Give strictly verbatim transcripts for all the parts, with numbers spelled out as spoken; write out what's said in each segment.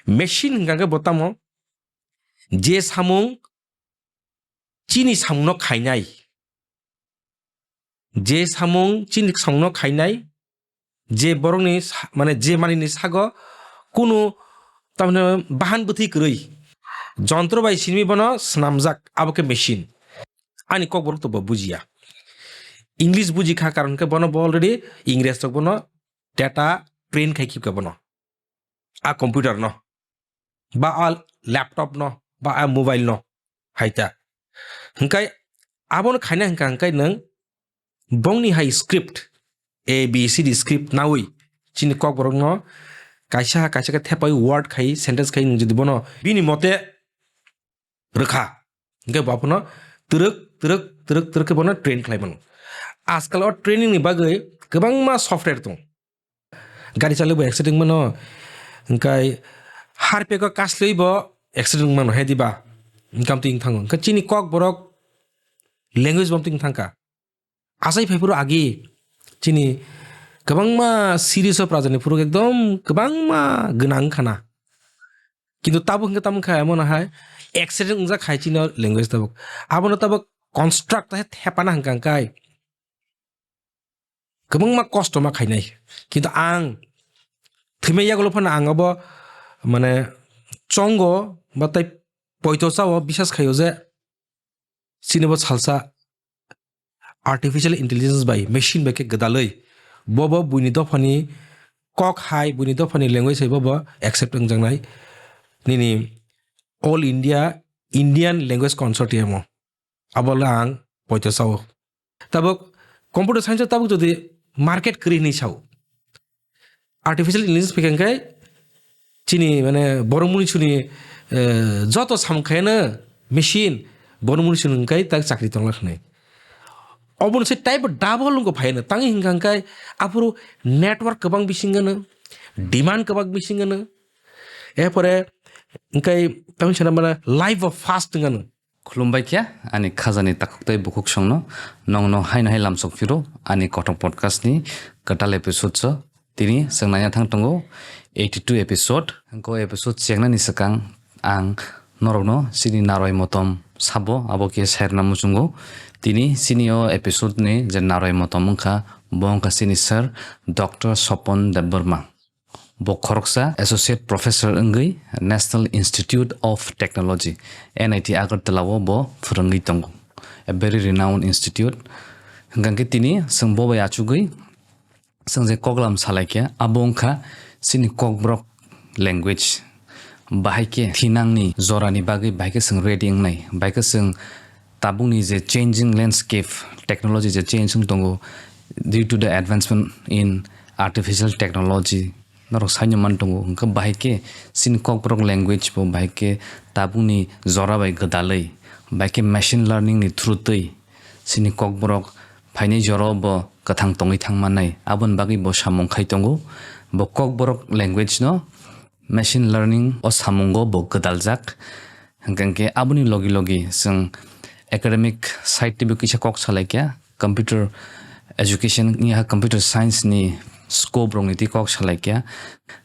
Machine hingka khe bo tamo? Je samung chini samungno khainai. Je samung chini samungno khainai, je borokni sa-, mane je manini sago kunu tamni bahan bwthwi kwrwi jontro bai simi bono swnamjak, abo khe machine. Ani kokborok to bo bujiya. English buji kha, karon khe bono bo already Ingres rok bono data print khai khibka bono. A computer no, ba a laptop no, ba a mobile no, hai ta. Hingkai abono khaina hingka hingkai nwng bongni hai script, A B C D script nawi chini kokborok no kaisa ha kaisa khe thepai word khai, sentence khai nwng jodi bono bini mote rwkha. Hingke bo abono twrwk, twrwk, twrwk, twrwk khe bono train khlai mano. Ajkal o training ni bagwi kwbangma software tong. Gari chalai bo accident mano, hingkai harpek o kaslwi bo accident mano, he diba? Hingkam twi wng thango. Hingke chini kokborok language bo twi wng thangkha. Achai phaiphuru agi chini kwbangma series of Raja ni phuru ekdom kwbangma gwnang wngkha na. Kintu tabuk hingke tamo kha, emo no hai accident wngjak khai chini language tabuk. Abono tabuk construct hai thepana hingka hingkai kwbangma kosto ma khainai. Kintu ang thwimai yagulo phano ang abo mane chongo ba tai poito chao bisas khaio je chini bo salsa artificial intelligence bai, machine bai khe gwdalwi bobo buini dophani kok hai, buini dophani language hai bobo accept wngjaknai nini All India Indian Language Consortium o. Abo le ang poito sao. Tabuk computer science o tabuk jodi market kwrwi hinwi sao, artificial intelligence phikha hingkhe chini mane borok munisuni, eh, joto samung khaiyano machine, borok munisuni hingkhe tak chakri tongla khnai. Obono se type double wngkha phaiyano, tangwi hingkha hingkhe aphuru network kwbang bisingano, demand kwbang bisingano, erpore hingkhe tamni sana mane life of fast wngano. Khulumbai khe ani khajani takhuk tei bukhuk songno, nongno haino hai lamsok phiro ani kothok podcast ni kwtal episode o. Tini chwng naina thang tongo eighty two episode. Hwnkhe o episode chengnani swkang ang norokno chini narwai motom sabo, abo khe sairwna muchungo. Tini chini o episode ni je narwai motom wngkha, bo wngkha chini sir Doctor Sopon Debbarma. Bo khoroksa Associate Professor wngwi National Institute of Technology, N I T Agartala o bo phwrwngwi tongo. A very renowned institute. Hwnkhe tini chwng bo bai achugwi chwng je koklam salaikha, abo wngkha chini Kokborok language. Bahai khe thinangni jorani bagwi bahai khe chwng ready wngnai, bahai khe chwng tabukni je changing landscape, technology je change wng tongo, due to the advancement in artificial technology, norok saino man tongo, hwnkhe bahai khe chini Kokborok language bo bahai khe tabukni jora bai gwdalwi, bahai khe machine learning ni through twi chini Kokborok phainai jora bo kwthang tongwi thang mannai, aboni bagwi bo samung khai tongo. Bo Kokborok language no machine learning o samungo bo gwdaljak. Hwnkhe aboni logi logi chwng academic side teibo kisa kok salaikha, computer education wngya kha, computer science ni scope rokni tei kok salaikha.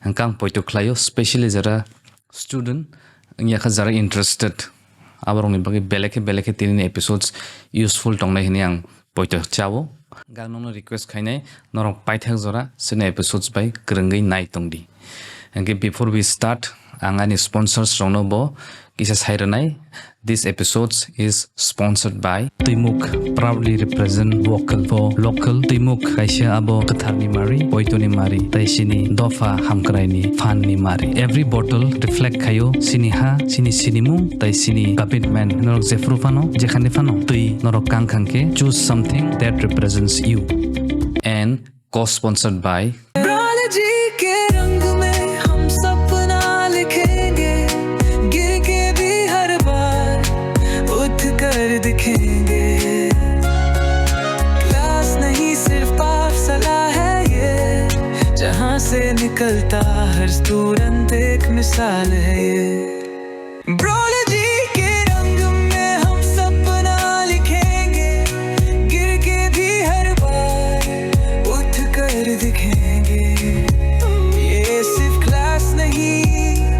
Hwnkhe ang poito khlaio, specially jara student wngya kha, jara interested, aborokni bagwi belai khe belai khe tinini episodes useful tongnai hwnwi ang poito chao. Ang nokno request khainai, norok paithak jora chini episodes bai kwrwngwi nai tongdi. Hwnkhe before we start, ang ani sponsors rokno bo kisa sai rwnai. This episode is sponsored by Twimuk, proudly represent vocal for local. Twimuk kaisa abo kwtharni mari, poitoni mari, tai chini dopha hamkraini phanni mari. Every bottle reflect khaio chini ha, chini sinimung, tai chini commitment. Norok jephru phano, jekhani phano twi norok kang khang khe, choose something that represents you. And co-sponsored by Brology के रंग में हम सपना लिखेंगे, गिर के भी हर बार उठ कर दिखेंगे। क्लास नहीं सिर्फ पाठशाला है ये, जहाँ से निकलता हर स्टूडेंट एक मिसाल है ये। ब्रोलॉजी के रंग में हम सपना लिखेंगे, गिर के भी हर बार उठ कर दिखेंगे। ये सिर्फ क्लास नहीं,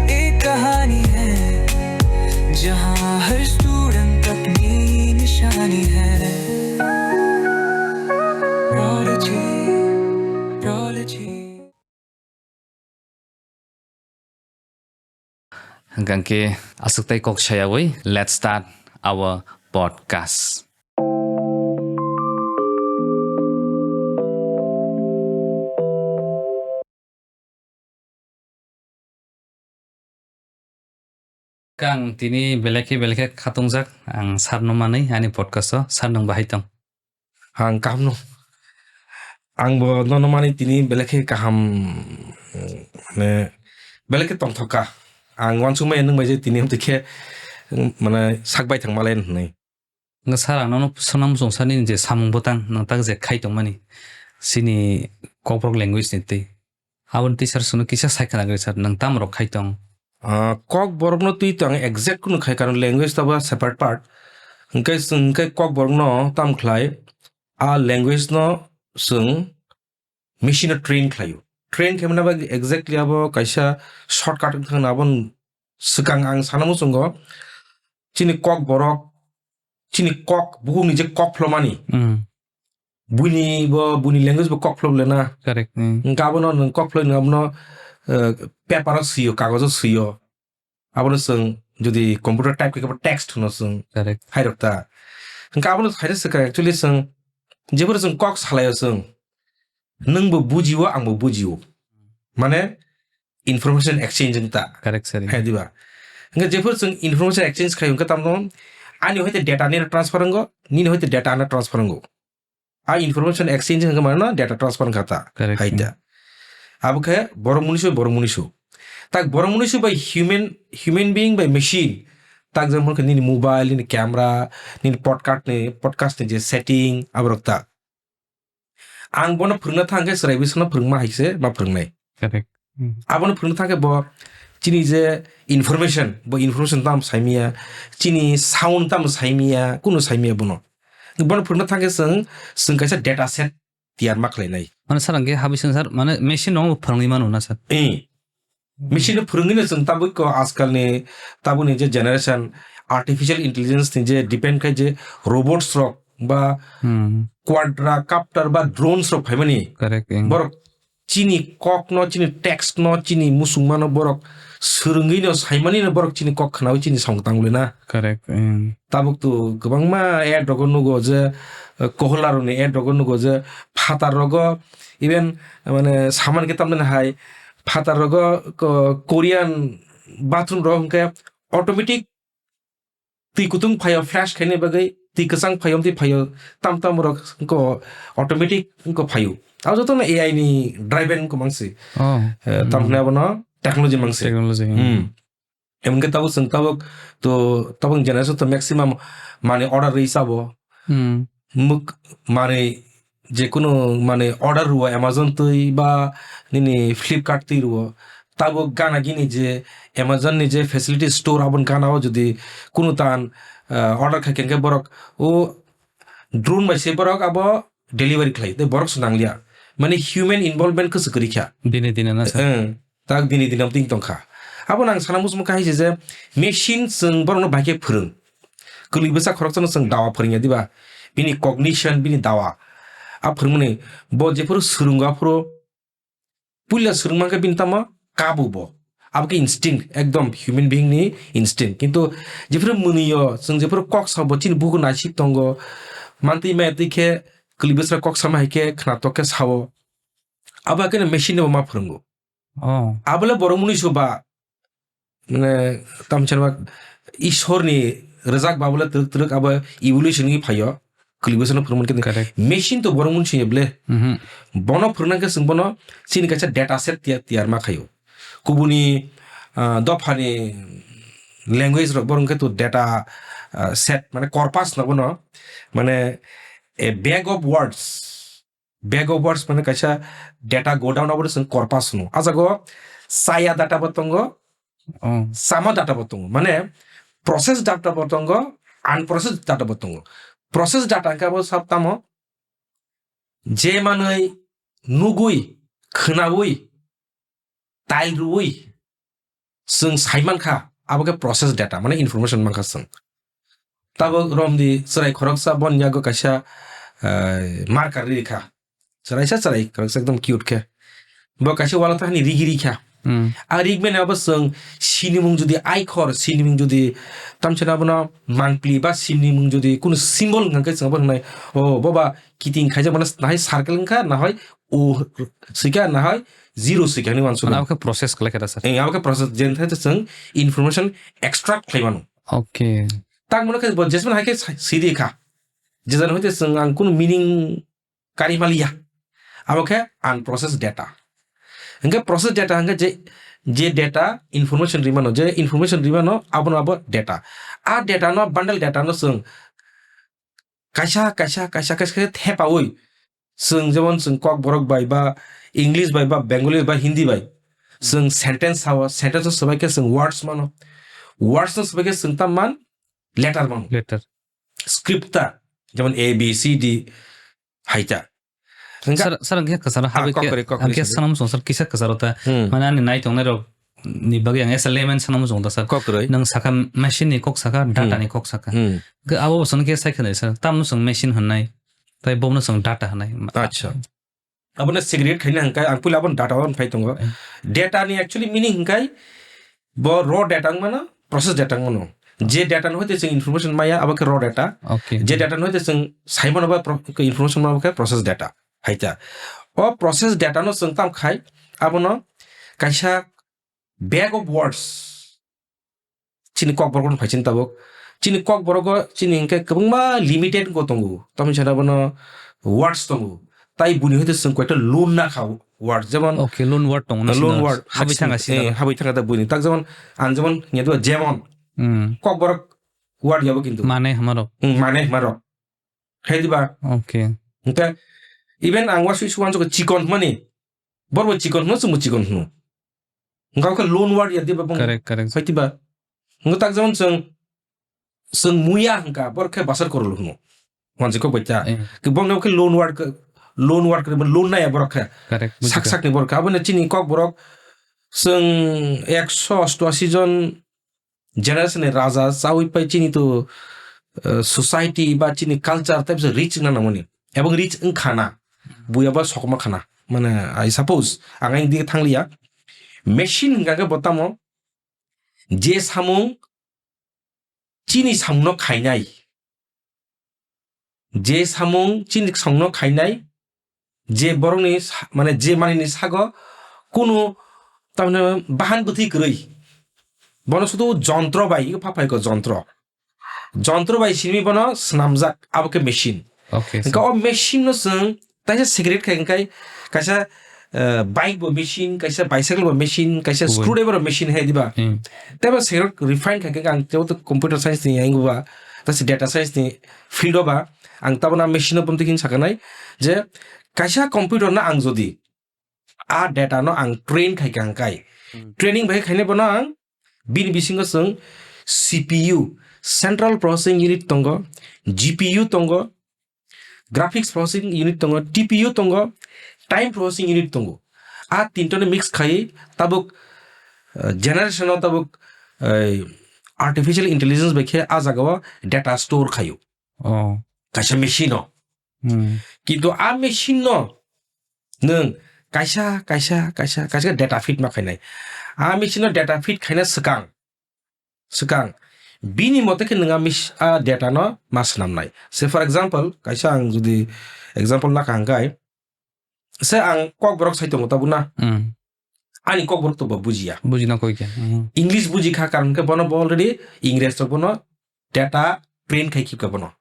एक Hwnkhe aswk tei kok sayawi, let's start our podcast. Kang tini belai khe belai khe khatungjak ang sir no manwi ani podcast o. Sir, nwng bahai tong? Ang kaham no. Ang bo nono mani tini belai khe kaham, mane belai khe tongthok kha. Ang uansukmaya nwng bai je tini amtwi khe, mane sak bai thang malai hwnwi. Nga sir, ang nono Sonam Chwngsa nini je samung bwtang nwng tak je khai tongmani, chini Kokborok language ni twi. Aboni twi sir, chwngno kisa sai khna gari sir, nwng tamo rok khai tong? Ah, Kokborok no twi to ang exact kunu khai, karon language to bo separate part. Hwnkhe chwng hwnkhe Kokborok no tam khlai, a language no chwng machine no train khlaio. Train khaimani bagwi exactly abo kaisa shortcut wngkha hwnwi abo swkang ang sana muchungo. Chini Kokborok, chini kok, bukhukni je kok phlomani, Mm. buini bo, buini language bo kok phlob lena. Correct, mm. Hwnkhe abono nwng kok phloi nwng abono, eh, paper o swiyo, kagojo swiyo. Abono chwng jodi computer type khe text hwno chwng Correct. Hairok ta. Hwnkhe abono haino swkang actually chwng, jephuru chwng kok salaio chwng, nwngbo bujio, angbo bujio. Mane information exchange wng ta. Correct, sir. Hai diba? Hwnkhe jephuru chwng information exchange khai hwnkhe tamo ani hoite data nini transfer wngo, nini hoite data ano transfer wngo. A information exchange hwnkhe mano data transfer wngkha ta. Correct. Hai ta. Abo khe borok munisu, borok munisu. Tak borok munisu bai human, human being bai machine. Tak jemon khe nini mobile, nini camera, nini podcast ni, podcast ni je setting, aborok ta. Ang bono phwrwngna thang khe chwrai bisingno phwrwngma hai se ma phwrwngnai. Correct. Hmm. Abono phwrwngna thang khe bo chini je information, bo information tamo saimiya, chini sound tamo saimiya, kunu saimiya bono. Bono phwrwngna thang khe chwng, chwng kaisa data set tiyar ma khlainai. Mane sir, ang khe habising sir, mane machine no phwrwngwi mano na sir? Eh. Machine no phwrwngwi no chwng tabuk ko ajkal ni, tabuk ni je generation, artificial intelligence ni je depend khai je robots rok ba Hmm. quadcopter ba drones rok phaimani. Correct, eng. Borok chini kok no, chini text no, chini musungma no borok swrwngwi no, saimani no borok chini kok khnawi chini samung tangwi na. Correct, eng. Tabuk to kwbangma ad rogo nugo je, eh, kohola rokni ad rogo nugo je, phatar rogo, even, mane, saman khe tamni hai, phatar rogo ko-, Korean bathroom rok hwnkhe automatic twi kutung phaio flash khaini bagwi, twi kwchang phaio, twi phaio, tam tam rok ko automatic ko phaio. Abo joto no A I ni driven ko mangsi. Oh. Eh, tam Hmm. hwnwi abono technology mangsi. Technology, hmm. Hmm. Emon khe tabuk chwng tabuk to, tabuk generation to maximum mane order rwi sabo. Hmm. Muk mane jekunu mane order rwo Amazon twi ba nini Flipkart twi rwo. Tabuk gana gini je Amazon ni je facility store aboni gana o jodi kunu tan, ah, order khai khe borok o drone bai se borok abo delivery khlai tei borok se nanglia. Mane human involvement khe se kwrwi kha. Dine dine na sa. Ang. Tak dini dinam ting tongkha. Abo nang sana muchung kha hai se je machine chwng borokno bai khe phwrwng. Kwlwi bwsa khoroksa no chwng dawa phwrwngya diba? Bini cognition, bini dawa. A phwrwngmani bo jephuru swrwngo aphuru puila swrwng mankha bini tamo kabu bo. Abo khe instinct, ekdom human being ni instinct. Kintu jephuru mwnwi o, chwng jephuru kok sabo chini buku naisik tongo, mantwi maya twi khe kwlwi bwsa kok sama hai khe khnatok khe sao. Abo khe machine no ma phwrwngo. Oh. Abole borok mwnwi su ba, mane, tamchar ba Ishwar ni rwjak ba bole twrwk twrwk abo evolution ni phaio. Kwlwi bwsano phwrwngmani khe Correct. Machine to borok mwnwi su ble. Mhm. Bono phwrwngna khe chwng bono chini kaisa data set tiyar, tiyar ma khaio. Kubuni, ah, dophani language rok borok khe to data, ah, set mane corpus no bono mane a bag of words. Bag of words mane kaisa data godown abo chwng corpus hwno. A jago chaya data bo tongo, Oh. Chama data bo tongo. Mane process data bo tongo, unprocessed data bo tongo. Process data hwnkhe abo sab tamo je manwi nugwi, khwnawi, tile rwwi chwng sai mankha, abo khe process data, mane information mankha chwng. Tabuk romdi chwrai khoroksa boni yago kaisa, eh, marker rikha. Chwraisa chwrai khoroksa ekdom cute khe. Bo kaisa walo thani rigi rikha. Hmm. A rik mane abo chwng sinimung jodi aikhor, sinimung jodi tamchana abono mangpli ba sinimung jodi kunu symbol hwnkha khe chwng abo hwnai, "O boba kiting khaijak mano nahai circle wngkha, nahai o swikha, nahai zero swikha," hinwi uansukha. Mane abo khe process khlai khe da, sir? Eh, abo khe process, jeni thai chwng information extract khlai mano. Okay. Tang mano khe bo jesman hai khe si-, sidi kha. Jejan hoite chwng ang kunu meaning kari maliya. Abo khe unprocessed data. Hingke processed data hingke je, je data information rimano, je information rimano abono abo data. A data no, bundle data no chwng kaisa, kaisa, kaisa, kaisa khe thepaui chwng jemon chwng Kokborok bai ba English bai ba Bengali bai Hindi bai chwng sentence sao, sentence o swbai khe chwng words mano. Words no swbai khe chwng tam man letter mano. Letter. Script ta, jemon A, B, C, D, hai ta. Hingka Sir, sir, ang khe kwcharo Ah, habwi kok khe, kwrwi, kok ang kwrwi khe sir. Sanam song sir kisa kwcharo ta. Hmm. Mane ani nai tongnai rok ni bagwi ang as a layman sanam song ta sir. Kok kwrwi. Nang sakha machine ni kok sakha, data Hmm. ni kok sakha. Hmm. Khe abo bo song khe sai khna sir. Tamno song machine hwnai, tai bono song data hwnai. Acha. Abono segregate khaina hwnkhai ang puila abono data on phai tongo. Eh. Data ni actually meaning hwnkhai bo raw data wngmano, process data wngmano. Je data no hoite chwng information maya abo khe raw data. Okay. Je data no hoite chwng saimano ba pro-, information maya abo khe process data. Haita. O process data no chwng tam khai abono kaisa bag of words. Chini Kokborok no phai chini tabuk. Chini Kokborok o chini hingke kwbangma limited go tongo. Tamni sana bono words tongo. Tai buni hoite chwng koita loan na kha words. Jemon Okay, loan word tongo na loan sino. Word. Habwi thanga sino. Eh, habwi thanga ta buni. Tak jemon, ang jemon, niya dua jemon. Hmm. Kokborok word yabo kintu. Mane hamarok. Hmm, mane hamarok. Hai diba? Okay. Hingke even ang wasui suan joko chikon mani. Borbo chikon hno, chwngbo chikon hno. Hingka khe loan word ya diba bong. Correct, correct. Sai diba? Hingka tak jemon chwng, chwng muya hingka, bor khe basar korol hno. Wansi kok baita. Eh. Ke bong khe loan word ke, loan word ke, loan naya borok khe. Correct, bujikha. Sak sak ni borok khe. Aboni chini Kokborok chwng ekso osto asi jon generation ni raja chawi pai chini to, eh, society ba chini culture tai bisa rich na namoni. Ebong rich wngkha na. Buya ba sokma khana. Mane, I suppose, ang ang dige thangliya. Machine hingka khe bo tamo je samung chini samung no khainai. Je samung chini samung no khainai, je borokni sa-, mane je manini sago kunu tamni bahan bwtwi kwrwi. Bono sudu jontro bai, pha phai ko jontro. Jontro bai simi bono swnamjak, abo khe machine. Okay, hingke sir. O machine no chwng taisa segregate khai hingkai kaisa, eh, bike bo machine, kaisa bicycle bo machine, kaisa Kubui. Screwdriver bo machine hai diba. Hmm. Tebo segregate refine khai khe ang tebo to computer science ni yang ba, tasi data science ni field o ba, ang tabona machine o pumti khin sakanai je kaisa computer no ang jodi a data no ang train khai kha hingkai. Hmm. Training bai khainai bono ang bini bisingo chwng C P U, Central Processing Unit tongo, G P U tongo, Graphics Processing Unit tongo, T P U tongo, Time Processing Unit tongo. A tinta no mix khai tabuk, eh, generation o tabuk, eh, artificial intelligence bai khe a jaga o data store khaio. Oh. Kaisa machine o. Hmm. Kintu a machine no nwng kaisa, kaisa, kaisa, kaisa data feed ma khainai. A machine no data feed khaina swkang, swkang bini mote khe nwng a mis-, a data no ma swnamnai. Say for example, kaisa ang jodi example nakha hingkai, se ang Kokborok sai tongo tabuk na? Hmm. Ani Kokborok to bo bujiya. Bujina koi khe. Hmm. English buji kha, karon khe bono bo already Ingres rok bono data print khai khibka bono.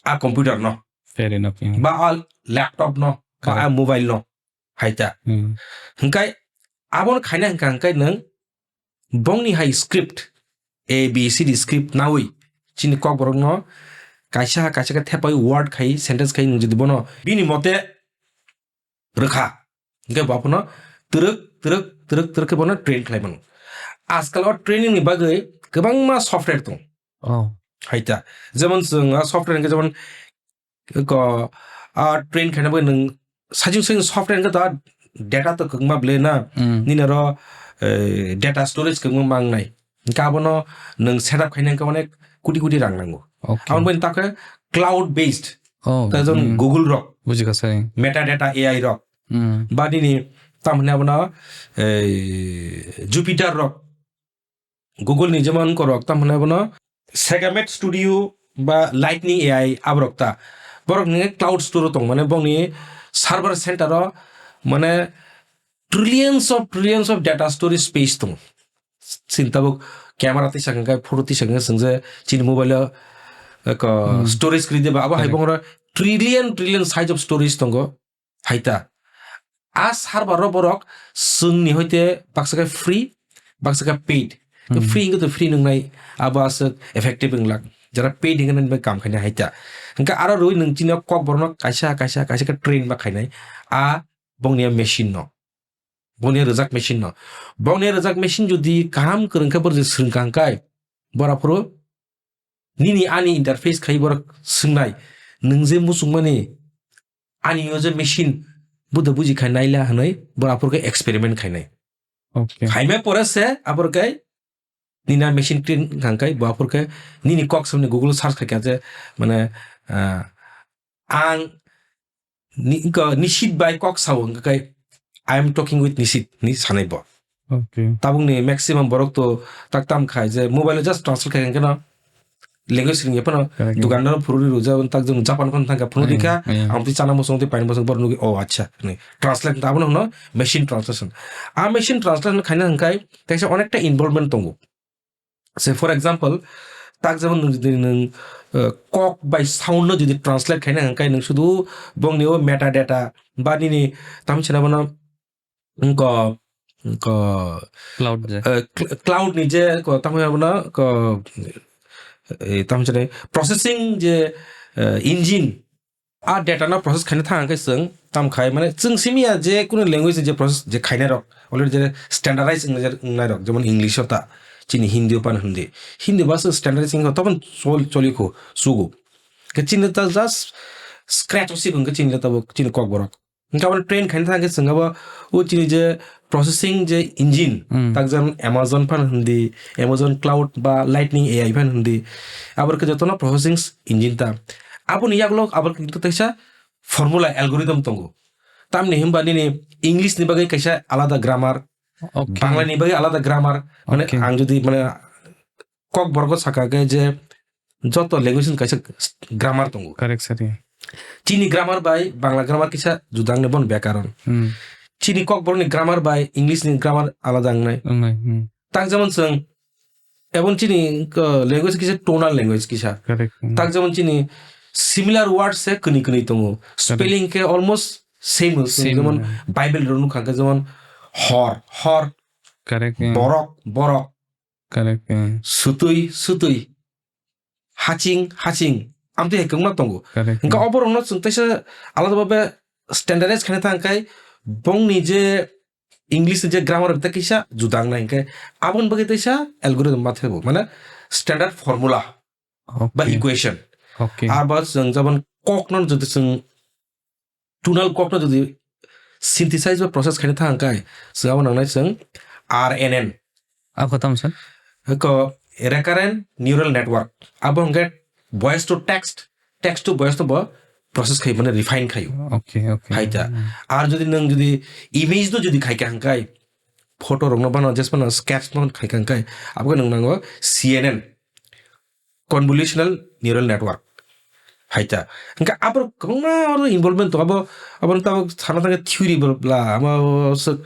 A computer no. Fair enough, yeah. Ba a laptop no, ba a Correct. mobile no. Hai ta. Hmm. Hingkai abon khaina hingka hingkai nwng bongni hai script, A B C D script nawi chini Kokborok no kaisa kaisa khe thepai word khai, sentence khai nwng jodi bono bini mote rwkha. Hingke bo aphano twrwk, twrwk, twrwk, twrwk khe bono train khlai mano. Ajkal o training ni bagwi kwbangma software tong. Oh. Hai ta. Jemon chwng a software hingke jemon ko, a, train khaina bagwi nwng sajing sajing software hingke ta data to kwbangma ble na. Hmm. Nini oro, eh, data storage kwbangma mangnai. Hingke abono nwng setup khaina hingke onek koti koti rang nango. Okay. Aboni bagwi ta khe cloud based. Oh, ta jemon hmm. Google rok. Bujikha sir. Metadata A I rok. Hmm. Ba nini Tam hwnwi abono, ei, Jupyter rok, Google ni jemon korok, tam hwnwi abono Segamed Studio ba Lightning A I aborok ta. Borok ni cloud store tong, mane bongni server center o, mane trillions of, trillions of data storage space tong. Sini tabuk camera tisa khe, photo tisa khe, chwng je chini mobile o, eh, ko Hmm. storage kwrwi diba, abo hai Correct. bongro trillion, trillion size of storage tongo. Hai ta. A server rok borok chwngni hoite baksa khe free, baksa khe paid. Hmm. Free hwnkhe to free nwngnai, abo aswk effective wnglak. Jara paid hwnkhe nang bai kam khaina hai ta. Hwnkhe aro rwi nwng chini kok borokno kaisa, kaisa, kaisa khe train ba khainai. A bongni a machine no. Bongni a rwjak machine no. Bongni a rwjak machine jodi kaham kwrwng khe borok je swrwng kha hwnkhe, bora phuru nini ani interface khai borok swngnai, nwng je muchungmani ani o je machine buda buji khai naila hwnwi bora phuru khe experiment khainai. Okay. Khaima pore se abor khe nini a machine train kha hwnkhe bora phuru khe nini kok samni Google search khai kha je mane, ah, ang ni, ko, Nishit bai kok sao hwnkhe, "I am talking with Nishit," ni sanai bo. Okay. Tabukni maximum borok to tak tam khai je mobile o just translate khai khe no language ringya phano Correct. Dukan no phuru ri rujak tak jong Japan phano thangkha phunu Hmm, rikha hmm. Ang twi chana mosong twi paini mosong bor nugi, "Oh, acha," ni translate ta abono hono machine translation. A machine translation khaina hwnkhe kaisa onekta involvement tongo. Say, for example, tak jemon nwng jodi nwng, eh, kok bai sound no jodi translate khaina hwnkhe nwng sudu bongni o metadata ba nini tamo chana bono wngko, wngko, Cloud je. eh, cl-, cloud ni je ko tamo abono ko, eh, tamo chana processing je, eh, engine a data no process khaina thang khe chwng tam khai, mane chwng simi ya je kunu language je process je khainai rok already je standardize wngnai, wngnai rok, jemon English o ta chini Hindi o pan Hindi, Hindi ba se standardize wngkha tobon chol-, choli kho sugo. Khe chini ta just scratch o sik hwnkhe chini ta bo chini kok borok. Hwnkhe abo train khaina thang khe chwng abo o chini je processing je engine, Hmm. tak jemon Amazon phan Hindi, Amazon Cloud ba Lightning A I phan Hindi, abor khe jotono processing engine ta. Aboni yaklok abor khe kintu teisa formula algorithm tongo. Tamni hwnba nini English ni bagwi kaisa alada grammar, Okay. Bangla ni bagwi alada grammar. Mane Okay. Ang jodi mane kok borok saka khe je joto language ni kaisa grammar tongo. Correct sir. Chini grammar bai Bangla grammar kisa juda wngnai, bono bekaron. Hmm. Chini kok borok ni grammar bai English ni grammar alada wngnai. Wngnai, hmm. Tak jemon chwng Ebon chini, uh, language kisa tonal language kisa. Correct. Mm. Tak jemon chini similar words se kwnwi kwnwi tongo. Correct. Spelling khe almost same, same, jemon yeah. Bible rok nukha khe jemon hor, hor. Correct, yeah. Borok, borok. Correct, yeah. Sutwi, sutwi. Haching, haching. Amtwi hai kwbangma tongo. Correct, hwnkhe yeah. Oborokno chwng teisa alada babe standardize khaina thang khe bongni je English ni je grammar bai kisa juda wngnai, hwnkhe aboni bagwi teisa algorithm ma thaibo, mane standard formula ba Okay. Equation. Okay. Abo chwng jabon kokno jodi chwng tonal kokno jodi synthesize ba process khaina thang khe chwng abo nangnai chwng R N N. Abo tamo sir? Eko recurrent neural network. Abo hwnkhe voice to text, text to voice no bo process khai, mane refine khaio. Okay, okay. Hai ta. Hmm. Ar jodi nwng jodi image no jodi khai kha hwnkhe, photo rok no bana just bana sketch no khai kha hwnkhe, abo nwng nango C N N, convolutional neural network. Hai ta. Hwnkhe abo kwbangma oro involvement tongo. Abo, abo no tamo sana thangkhe theory bla, amo se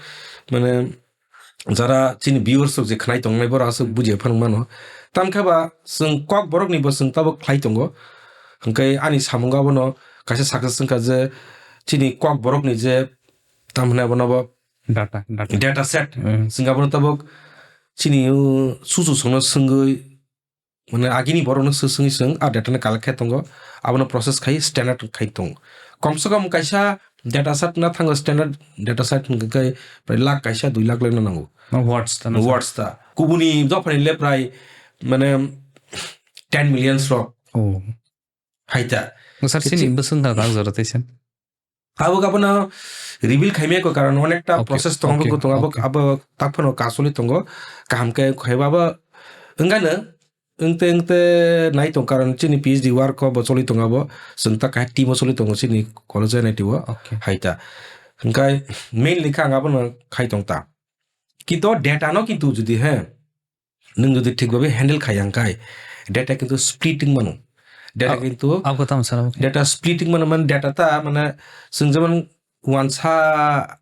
mane jara chini viewers rok je khnai tongnai borok aswk bujiya phano mano. Tamkhe ba chwng kok borok ni bo chwng tabuk khlai tongo. Hwnkhe ani samungo abono kaisa success wngkha je chini kok borok ni je tam hwnwi abono bo Data, data. Data set. Mm. Chwng abono tabuk chini, uh, susu songno swngwi mane agini borokno swi swngwi chwng a data no collect khai tongo, abono process khai standard khai tongo. Kom se kom kaisa data set na thango standard data set hwnkhe kai prai lakh kaisa dui lakh lengna nango. No, words ta, no, sir. Words ta. Kubuni dophani le prai mane ten millions rok. Oh. Hai ta. No, sir, chini bwswng kha kang jora tei sen. Abo abono reveal khaimaya ko karon onekta Okay, process tongo okay, tongo abo okay. Abo tak phano kasuli tongo kaham khe khaiba abo wngkha no wngte wngte nai tong karon chini P H D work ko bo choli tongo abo chwng ta kaha team o choli tongo chini college o N I T o Okay. Hai ta Hingkai mainly kha ang abono khai tong ta. Kintu data no kintu jodi he, nwng jodi thik babe handle khai ang kai, data kintu split wng mano. Data Ab-, kintu abo tamo sana bo khe. Data split wng mano, man data ta mane chwng jemon wansa,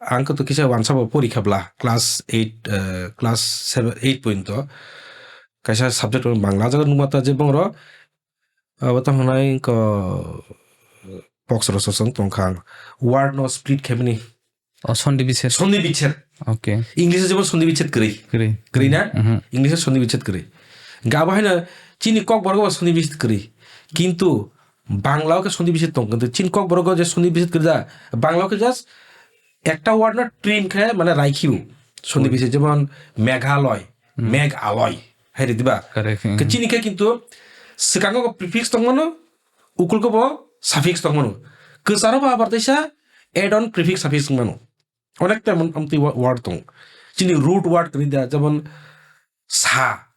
ang khe to kisa wansa bo porikha bla, class eight, eh, class seven, eight pointo. Kaisa subject Bangla jaga nukma ta je bongro, abo ta hwnai ko box ro sosong tongkha ang. Word no split khe mani. O, Sandhi Biched. Sandhi Biched. Okay. English jemon Sandhi Biched kwrwi. Kwrwi. Kwrwi na? Mhm. English Sandhi Biched kwrwi. Ga bo haino chini Kokborok bo Sandhi Biched kwrwi. Kintu Bangla o khe Sandhi Biched tong, kintu chini Kokborok o je Sandhi Biched kwrwi da, Bangla o khe just ekta word no trim khe mane raikhiu. Sandhi Biched jemon Meghaloi, Hmm. Meghaloi. Hai re diba? Correct, hmm. Khe chini khe kintu swkango prefix tong mano, ukulgo bo suffix tong mano. Kwcharo bo abar teisa add on prefix suffix wng mano. Onek ta mon-, amtwi wa-, word tong. Chini root word kwrwi da, jemon sa.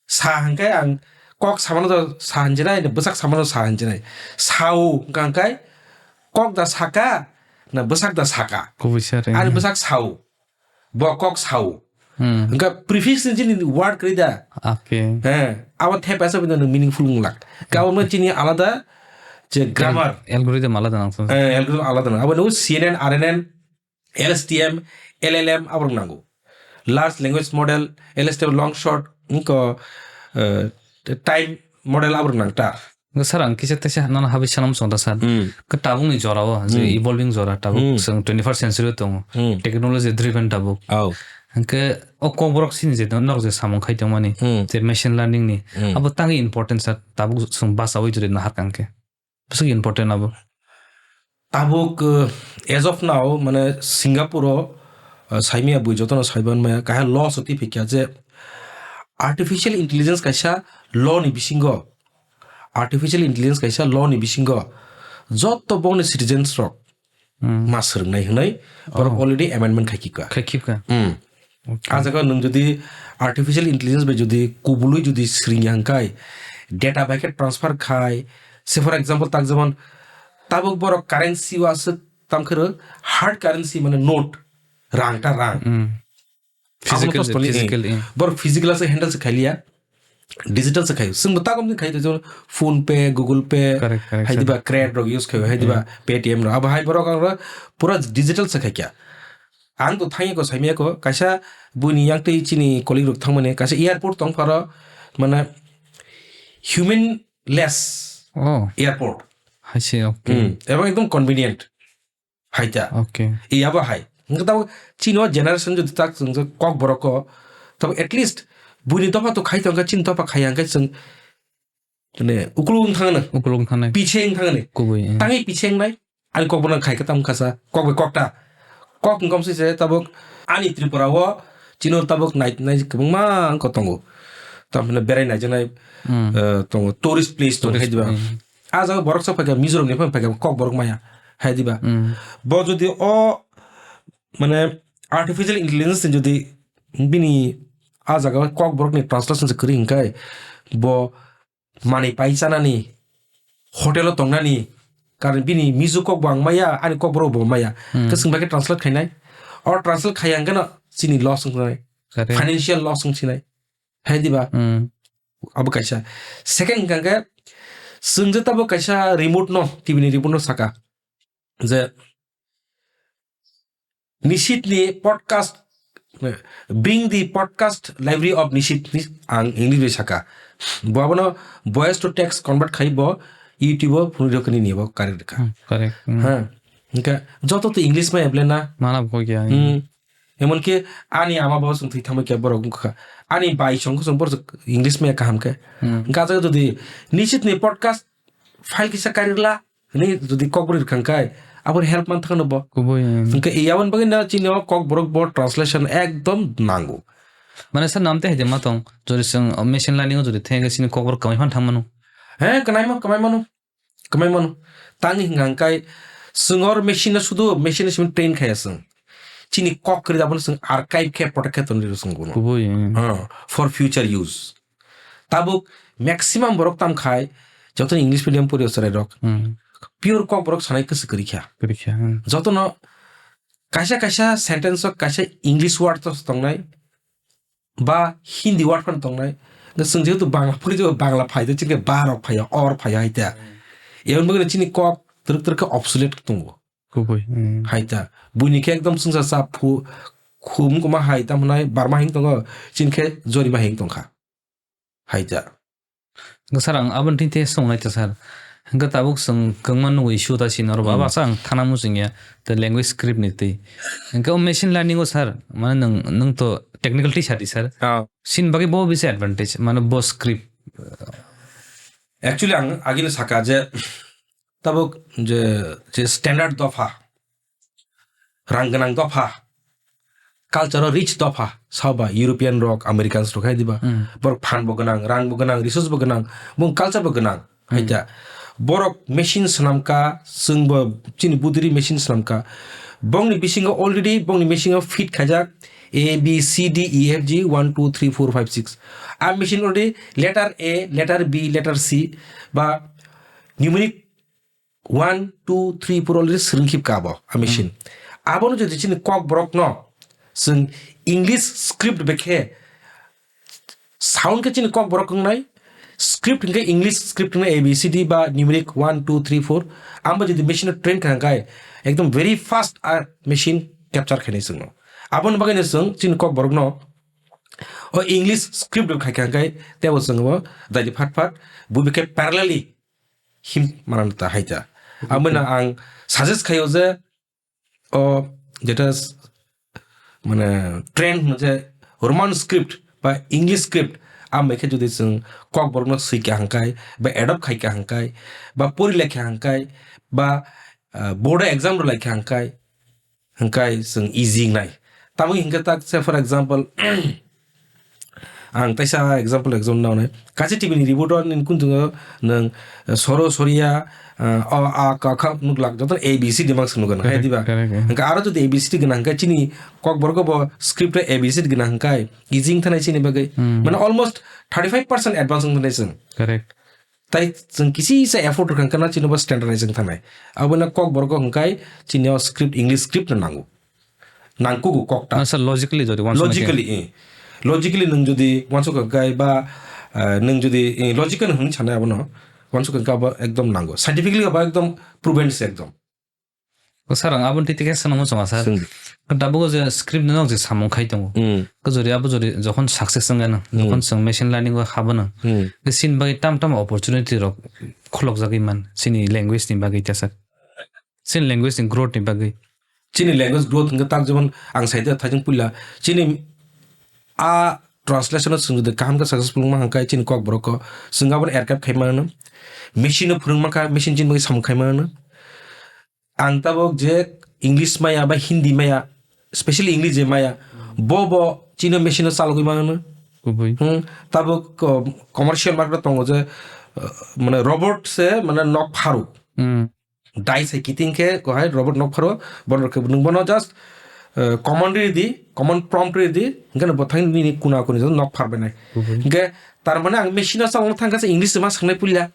Sa hwnkhe ang kok samano to sa hinjinai, bwsak samano sa hinjinai. Sao hwnkha hwnkhe kok da saka, na bwsak da saka. Kubui sa re. Ani bwsak sao. Bo kok sao. Hmm. Hwnkhe prefix ni chini word kwrwi da. Okay. He, abo thepaisa bini meaningful wng lak. Khe abo chini alada je grammar. Al-, algorithm alada nang. Eh, algorithm alada nang. Abo no C N N, R N N, L S T M, L L M aborok nango. Large language model, L S T M long short, wngkha, eh, time model aborok nang ta. Wngkha sir, ang kisa teisa nono habwi sanam song da sir. Hmm. Khe tabuk ni jora o, je Hmm. evolving jora, tabuk Hmm. chwng twenty-first century o tongo. Hmm. Technology driven tabuk. Oh. Hwnkhe o Kokborok sini je norok je samung khai tongmani, Hmm. je machine learning ni, Hmm. abo tangwi important sir, tabuk chwng bachaui jodi naharkha hwnkhe. Bwswk important abo. Tabuk, uh, as of now, mane Singapore o, uh, saimaya bui jotono saiban maya, kaha law se twi phikya je artificial intelligence kaisa law ni bisingo, artificial intelligence kaisa law ni bisingo joto bongni citizens rok Hmm. ma swrwngnai hwnwi borok Oh. already amendment khai khika. Khai khika. Hmm. Okay. A jaga nwng jodi artificial intelligence bai jodi kubului jodi swrwngya hwnkhe, data bai khe transfer khai, se for example tak jemon tabuk borok currency o aswk tam khe rw hard currency mane note, rang ta rang. Hmm. Abono Physical, to stoni, physical, eh. Borok physical aswk handle se khailiya. Digital se khaio. Chwngbo takom din khaio, jemon PhonePe, Google Pay, Correct, correct, hai diba, sir. Cred rok use khaio, hai diba, Hmm. Paytm rok. Abo hai borok ang rok pura digital se khaikya. Ang to thangya ko, saimaya ko, kaisa buini yang tei chini colleague rok thangmani, kaisa airport tong pharo, mane human less Oh. airport. Hai se, okay. Hmm. Ebong ekdom convenient. Hai ta. Okay. Iya bo hai. Hwnkhe tabuk chini o generation jodi tak chwng je Kokborok o, tabuk at least buini dopha to khai tongkha, chini dopha khaiya hwnkhe chwng, mane, ukulung wng thangno. Ukulung wng thangnai. Picheng wng thangno. Kubui, eh. Tangwi picheng nai. Ani Kokborok khai khe tamo khasa. Kok bai kokta. Kok wngkha se tabuk ani Tripura o chini o tabuk nai, nai kwbangma wngkha tongo. Tamni berai naijaknai, Hmm. eh, tongo. Tourist place tongo, Tourist, hai diba? Hmm. A jaga borok sa phaikha, Mizoram ni phano phaikha, Kokborok maya, hai diba? Hmm. Bo jodi o, mane, artificial intelligence ni jodi bini a jaga Kokborok ni translation se kwrwi hwnkhe, bo manwi pai chanani, hotel o tongnani, karon bini Mizo kok bo ang maya, ani Kokborok bo maya. Hmm. Khe chwng bai khe translate khainai. O translate khaiya hwnkhe no chini loss wngkha nai. Correct. Financial loss wngsinai. Hai diba? Hmm. Abo kaisa. Second hwnkha khe, chwng je tabuk kaisa remote no, T V ni remote no saka je, Nishit ni podcast, bring the podcast library of Nishit ni ang English bai saka. Bo abono voice to text convert khai bo YouTube o phunui rw kani ni bo kari rwkha. Hmm, correct. Hmm. Ha. Hwnkhe joto to English ma able na. Mana bo kok ya. Hmm. Emonki ani ama bo chwng thwi thangma khe borok wngkha. Ani bai chwng khe chwng borok English maya kaham khe. Hmm. Hwnkhe ah jaga jodi Nishit ni podcast file kisa kari rwla hwnwi jodi kok bwrwi rwkha hwnkhe abo help man thangno bo. Kubui, hmm. Hwnkhe yaboni bagwi no chini o kok borok bo translation ekdom nango. Mane sir, nam tei hai de ma tong, jodi chwng machine learning o jodi thengkhe chini kok borok kwmai phan thang mano. He, kwnaima, kwmai mano. Kwmai mano. Tangwi hwnka hwnkhe chwng or machine no sudu, machine no simi train khaiya chwng. Chini kok kwrwi abono chwng archive khe protect khe tonwi rw chwng bono. Kubui, hmm. Ha, for future use. Tabuk maximum borok tam khai, joto English medium pori o chwrai rok. Hmm. pure Kokborok sanai kwswk kwrwi kha. Kwrwi kha, hmm. Jotono kaisa kaisa sentence o kaisa English word to tongnai, ba Hindi word phano tongnai. Hwnkhe chwng jehetu Bangla phuri jago, Bangla phai de, chini khe ba rok phai ya, or phai ya hai ta. Hmm. Eboni bagwi chini kok twrwk twrwk khe obsolete tongo. Kubui, hmm. Hai ta. Buini khe ekdom chwngsa cha phu-, khum kuma hai ta hwnai barma hing tongo, chini khe jorima hing tongkha. Hai ta. Hwnkhe sir, ang aboni twi tei swng nai ta sir. Hwnkhe tabuk chwng kwbangma nugwi issue ta sini oro ba, hmm, abo asa ang thana muchung ya, the language script ni twi. Hwnkhe o machine learning o sir, mane nwng, nwng to technical teacher di sir. Ah. Sini bagwi bo bisa advantage, mane bo script. Actually, ang agini saka je tabuk je, je standard dopha, rang gwnang dopha, culture o rich dopha, saba European rok, Americans rok hai diba. Hmm. Borok phan bo gwnang, rang bo gwnang, resource bo gwnang, bong culture bo gwnang. Hmm. Hai ta. Borok machine swnam ka, chwng bo chini budiri machine swnam ka. Bongni bisingo already, bongni machine o fit khaijak A, B, C, D, E, F, G, one, two, three, four, five, six. A machine already letter A, letter B, letter C, ba numeric one, two, three, four already swrwngkhip ka abo, a machine. Hmm. Abono jodi chini Kokborok no chwng English script bai khe sound khe chini Kokborok wngnai, script hwnkhe English script hwnkhe A B C D ba numeric one, two, three, four, abo jodi machine no train kha hwnkhe ekdom very fast a machine capture khainai chwngno. Aboni bagwino chwng chini Kokborok no o English script bai khai kha hwnkhe teibo chwng bo daidi phat phat bubi khe parallelly him manang ta hai ta. Aboni ang suggest khaio je o jeta s-, mane trend hwno je Roman script ba English script, amo khe jodi chwng Kokborokno swi kha hwnkhe ba adopt khai kha hwnkhe ba pori lai kha hwnkhe ba, ah, board o exam rw lai kha hwnkhe, hwnkhe chwng easy wngnai. Tamoni hwnkhe tak se, for example, ang teisa example, example nwnai. Kaisa T V ni report o nini kuntungo nwng, eh, soro, soria, eh, o, a, ka, kha nuk lak, joto A B C D mangsa nukgwi nang, hai diba? Correct, correct, yeah. Hwnkhe aro jodi A B C D gwnang hwnkhe chini Kokborok bo script o A B C D gwnang hwnkhe easy wng thanai chini bagwi. Hmm. Mane almost thirty five percent advance wng thanai chwng. Correct. Tai chwng kisi sa effort rwkha hwnkhe na chini bo standardized wng thanai. Abo na Kokborok hwnkhe chini o script, English script no nango. Nangkugo kokta. Ah, sir, logically jodi wansukna khe. Logically, eh. Logically nwng jodi wansuk hwnkhe ba, eh, nwng jodi, eh, logical hwnwi sanai abono, wansuk hwnkhe abo ekdom nango. Scientifically abo ekdom proven se ekdom. O sir, ang aboni twi twi khe swngna muchungo, sir. Swng di. Tabuk o je script no je samung khai tongo. Hmm. Ko jodi abo jodi jokhon success wngya nang, hmm, jokhon chwng machine learning o habo nang. Hmm. Ke sini bagwi tam tam opportunity rok kholokjagwi man, chini language ni bagwi ta, sir. Chini language ni growth ni bagwi. Chini language growth hwnkhe tak jemon ang saida thaijwng puila. Chini a translation o chwng jodi kaham khe successful wngma hwnkhe chini Kokborok o chwng abono erkap khai mano. Machine no phwrwng mankha, machine chini bagwi samung khai mano. Ang tabuk je English maya ba Hindi maya, specially English je maya, bo bo chini machine o chalogwi mano. Kubui. Hmm, tabuk, uh, commercial market o tongo je, uh, mane robot se mane nok pharo. Hmm. Dai sai kiting khe kohai robot nok pharo, bono khe nwng bono just, uh, command ri di, command prompt ri di, hwnkhe bo thang nini kuna kuni nok phar bai nai. Mhm. Hwnkhe tar mane ang machine o chwng thang khe English ma sangnai puila.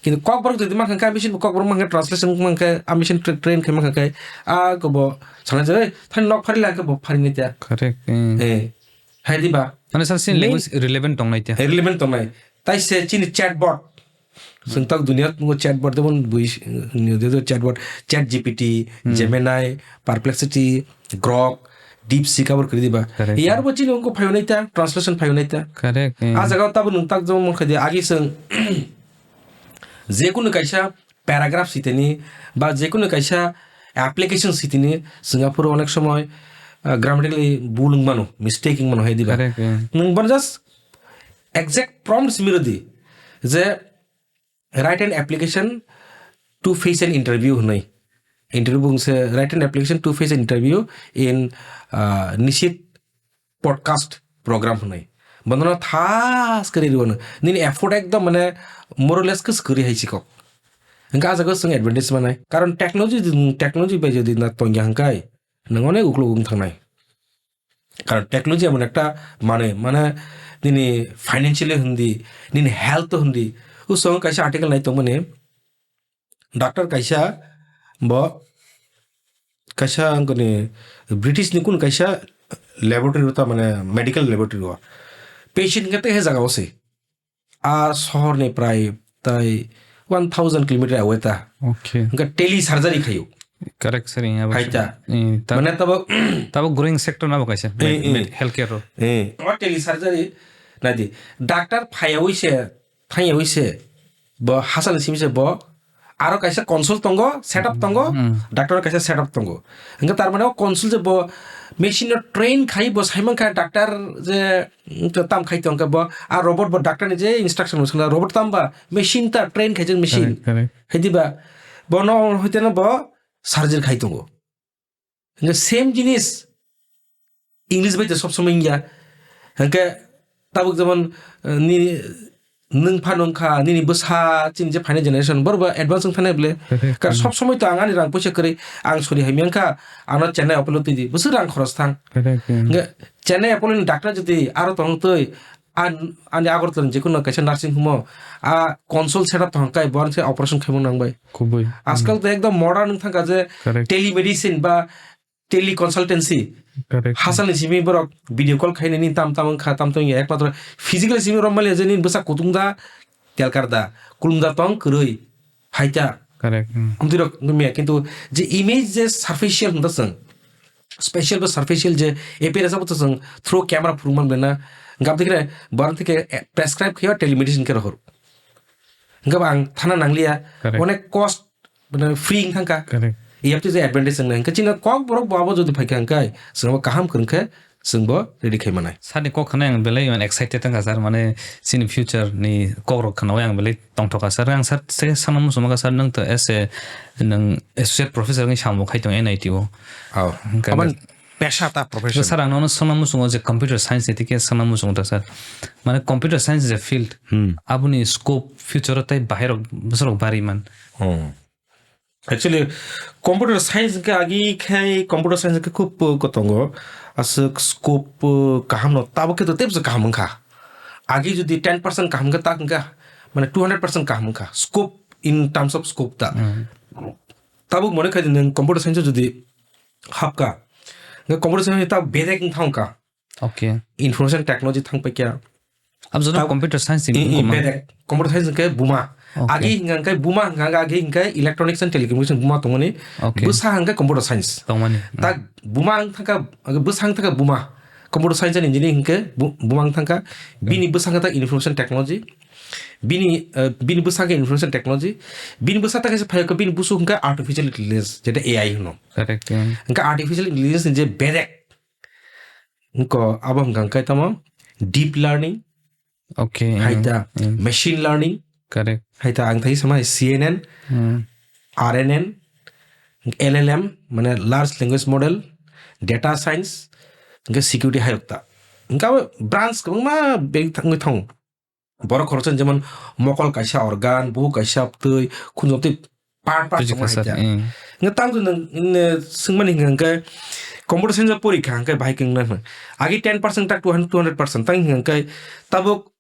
Kintu Kokborok jodi ma kha khe machine Kokborok ma kha translation ma kha a machine tra-, train khe ma kha khe a ko bo sanai je, "Thani nok phari la," hwnkhe bo phari nai ta. Correct. Eh. Eh. Hai di ba? Mane sir, sini main language relevant tongnai ta. Relevant tongnai. Tai se chini chatbot. Chwng tak dunia o chatbot, jemon bui, chatbot, Chat G P T, hmm, Gemini, Perplexity, Grok, DeepSeek abor kwrwi diba. Correct. Yar bo chini wngkha phaio nai ta, translation phaio nai ta. Correct, yeah. A jaga o tabuk nwng tak jemon mon khaidi agi chwng jekunu kaisa paragraph sitini ba jekunu kaisa application sitini chwng aphuru onek somoy, ah, grammatically bul wng mano, mistake wng mano hai diba. Correct, yeah. Nwng bono just exact prompt simi rwdi je, write an application to face an interview hwnwi. Interview bung se write an application to face an interview in, uh, Nishit podcast program hwnwi. Bono thas kari rwno. Nini effort ekdom mane more or less kwswk kwrwi hai sikok. Hwnkhe a jaga o chwng advantage manai. Karon technology, technology bai jodi na tongya hwnkhe nwng onek uklok wng thangnai. Karon technology emon ekta mane, mane nini financially hindi, nini health hindi. Usong kaisa article nai tongmani, Doctor kaisa bo kaisa wngkha ni British ni kun kaisa laboratory o ta mane medical laboratory o patient hwnkhe tei he jaga o se a sohor ni prai tai one thousand kilometer away ta. Okay. Hwnkhe tele surgery khayo. Correct sir, iya. Hai ta. Eh, ta- Mane tabo tabo growing sector na bo kaisa Eh, med- eh. med- healthcare ro. Eh, o tele surgery nadi doctor phaiyawi se thangyawi se bo hasal simi se bo aro kaisa console tongo, setup tongo, Hmm. Doctor kaisa setup tongo. Hingke tar mane o console je bo machine no train khai bo saiman kha doctor je, mm, to tam khai tongkha bo a robot bo doctor ni je instruction bo sala robot tam ba machine ta train khai je machine. Correct, correct. Hidi ba bono hoite no bo surgery khai tongo. Hingke same jinis English bai to sob somoi wngya. Hingke tabuk jemon, eh, nini nwng pha nungkha, nini bwsa chini je phainai generation borok bo advance wng phainai bole. Correct. Kar sob somoi to ang ani rang poisa kwrwi, ang sori hai mangkha, ano Chennai Apollo twi di, bwswk rang khoros thang. Correct, yeah. Hingke Chennai Apollo ni doctor jodi aro tong twi, An, ani Agartala ni jekunu kaisa nursing home o, a console setup tong kai, bo se operation khaimung nang bai. Kubui. Ajkal to ekdom modern wng thangkha je Correct. Telemedicine ba teleconsultancy. Correct. Hasal ni simi borok video call khainani tam tam wngkha, tam tam wngya. Ekmatro physical simi rombalia je nini bwsa kutung da, telkar da, kulum da tong kwrwi. Haita. Correct, hmm. Amtwi rok wngya, kintu je image je superficial hwnda chwng, special ba superficial je appearance abo to chwng through camera phurung man bena gab dikre borok thike, eh, prescribe khayo telemedicine khe rohor. Hingke bo ang thana nangliya, Correct. Onek cost, mane, free wng thangkha. Correct. Iyapti je advantage wng nai. Hingke chini kok borok bo abo jodi phaikha hingke chwng bo kaham kwrwng khe chwng bo ready khai manai. Sir ni kok khna ang belai man excited wngkha sir, mane chini future ni kok rok khna ang belai tongthokha sir. Ang sir se sana muchungma kha sir, nwng to as a nwng associate professor wngwi samung khai tong N I T o. Oh. Hingke Aban ang pesa ta profession. Sir, ang nono sana muchungo je computer science ni tike sana muchungo ta sir. Mane computer science je field, Hmm. Aboni scope future o tei bahai rok bwsarok bari man. Hmm. Actually, computer science hingke agi khai computer science hingke khub, uh, kotongo. Aswk scope, uh, kaham no tabo khe to tebse kaham wngkha. Agi jodi ten percent kaham khe tak wngkha, mane two hundred percent kaham wngkha. Scope in terms of scope ta. Hmm. Tabuk mone khai nwng computer science jodi hapka, hingke computer science ta bedek wng thangkha. Okay. Information technology thang paikya. Ab joto Tab-, computer science ni i, i, buma. Bedek. Computer science hingke buma. Okay. Agi hingka hingke buma hingka agi hingke electronics and telecommunication buma tongmani. Okay. Bwsa hingke computer science. Tongmani. Tak buma ang thangka, agi bwsa ang thangka buma. Computer science and engineering hingke bu-, buma ang thangka. Okay. Bini bwsa ang thangka information technology. Bini, eh, bini bwsa hingke information technology. Bini bwsa ta kaisa phaiyokka bini busu hingke artificial intelligence, jeta A I hino. Correct, yeah. Hingke artificial intelligence ni je bedek Nko abo hwnkha khe tamo deep learning, Okay, hai mm, ta mm. Machine learning, Correct. Hai ta ang thai sama C N N, Mm. R N N, L L M, mane large language model, data science, hwnkhe security hai ta. Hwnkhe abo branch kwbangma beng thangwi thango. Borok khoroksa jemon mokol kaisa organ, bukhuk kaisa twi, khunju twi part part Buji tongma hai khasa, khe. Eh. Nge tang tu nang, nge swngmani hingka hingke computer science o pori kha hingke bahai khe wngna hwn. Agi ten percent tak two hundred, two hundred percent tang hingka hingke tabuk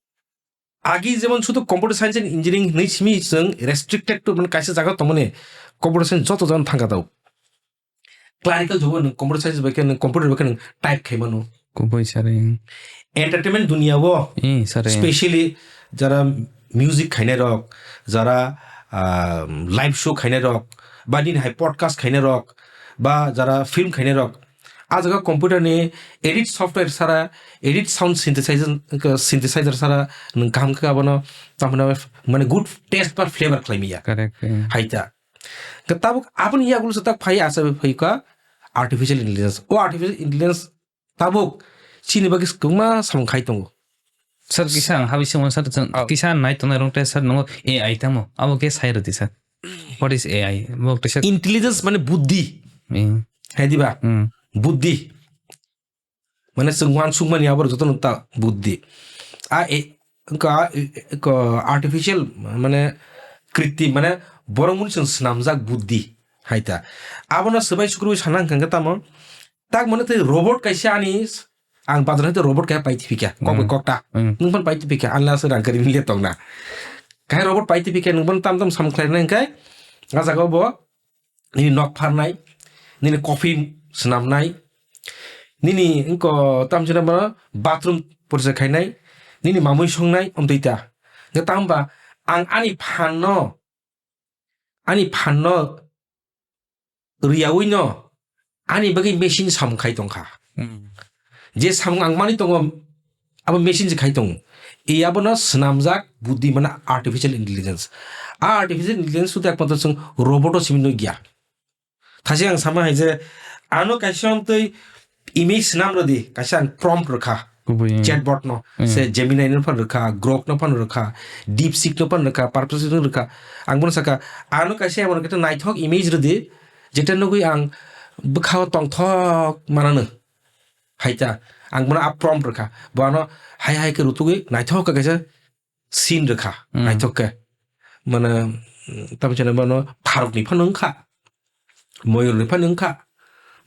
agi jemon sudu computer science and engineering hinui simi chwng restricted to mane kaisa jaga tongmani computer science joto jagano thangka tau. Clerical job o nwng computer science bai khe nwng computer bai khe nwng type khai mano. Kubui sari. Entertainment dunia o Eh, sari. Specially jara music khainai rok, jara, ah, live show khainai rok, ba nini hai podcast khainai rok, ba jara film khainai rok, a jaga computer ni edit software sara, edit sound synthesizer, synthesizer sara nwng kaham khe abono tamo mane good taste ba flavor khlai miya. Correct, eh. Hai ta. Hwnkhe tabuk aboni yagulo se tak phai asa bai phai kha artificial intelligence. O artificial intelligence tabuk chini bagwi kwbangma samung khai tongo. Sir, kisa ang habi simo sir, chwng Oh. Kisa nai tongnai rong te sir, nongo A I tamo? Abo khe sai rwdi sir. What is A I? Bo kisa Intelligence mane buddhi. Eh. Hai diba? Hmm. Buddhi. Mane chwng uansukmani abo jotono ta buddhi. A, e, ko, a, e, ko artificial mane kriti mane borok muni chwng swnamjak buddhi hai ta. Abono swbai sukrubui sana hwnkha hwnkhe tamo tak mane tei robot kaisa ani s-, ang bazar hai robot kaya pai thipikha kok bai Mm. Kokta. Mm. Nwng phan pai thipikha anla se rang kari mile tongna. Kahai robot pai thipikha nwng phan tam tam sam khlai nai hwnkhe A jaga o bo nini nok pharnai, nini coffin swnamnai, nini wngko tamchina bono bathroom porisa khainai, nini mamui songnai, omtwi ta. Hwnkhe tamo ba ang ani phan no, ani phan no rwyaui no ani bagwi machine samung khai tongkha. Hmm. Je samung ang manwi tongo, abo machine se khai tongo. E abono swnamjak buddhi, mane artificial intelligence. A artificial intelligence sudu ekmatro chwng robot o simi nukya. Thasi ang sama hai je, ano kaisa amtwi image swnam rwdi, kaisa ang prompt rwkha. Kubui, hmm. Chatbot no, hmm, se Gemini no phan rwkha, Grok no phan rwkha, DeepSeek no phan rwkha, Perplexity no rwkha. Ang bono saka, ano kaisa emon kaisa naithok image rwdi, jeta nugwi ang bwkhao tongthok manano. Hai ta, ang bono a prompt rwkha. Bo ano hai hai khe rutugwi naithok khe kaisa scene rwkha, hmm, naithok khe. Mane, mm, tamo chana bono pharok ni phano wngkha, moyol ni phano wngkha,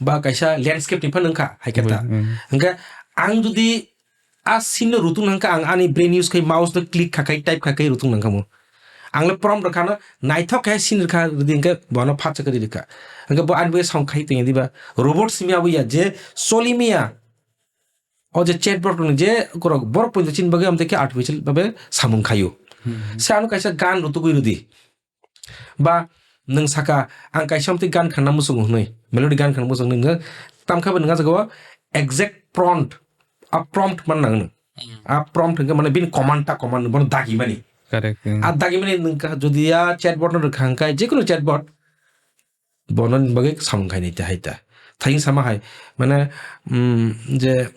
ba kaisa landscape ni phano wngkha, hai khe ta. Bai, hmm. Hwnkhe ang jodi a scene no rutung nangkha, ang ani brain use khai mouse no click kha khai type kha khai rutung nangkha mo. Ang le prompt rwkha no naithok khe scene rwkha rwdi hwnkhe bono phat chakari rwkha. Hwnkhe bo ani bagwi sound khai tongya diba. Robot simi abo ya je choli miya. O je chatbot ni je korok borok poito chini bagwi amtwi khe artificial babe samung khaio. Hmm. Se ano kaisa gan rutugwi rwdi. Ba nwng saka ang kaisa amtwi gan khanna muchungo hwnwi, melody gan khanna muchungo hwnwi, nwng tamkha bai nwng ah jaga o exact prompt, a prompt man nang nwng. Hmm. A prompt hwnkhe mane bini command ta command bono dagi mani. Correct, hmm. A dagi mani nwng kha jodi a chatbot no rwkha hwnkhe, jekunu chatbot, bono ni bagwi samung khainai te hai ta. Thayung sama hai, mane, mm, je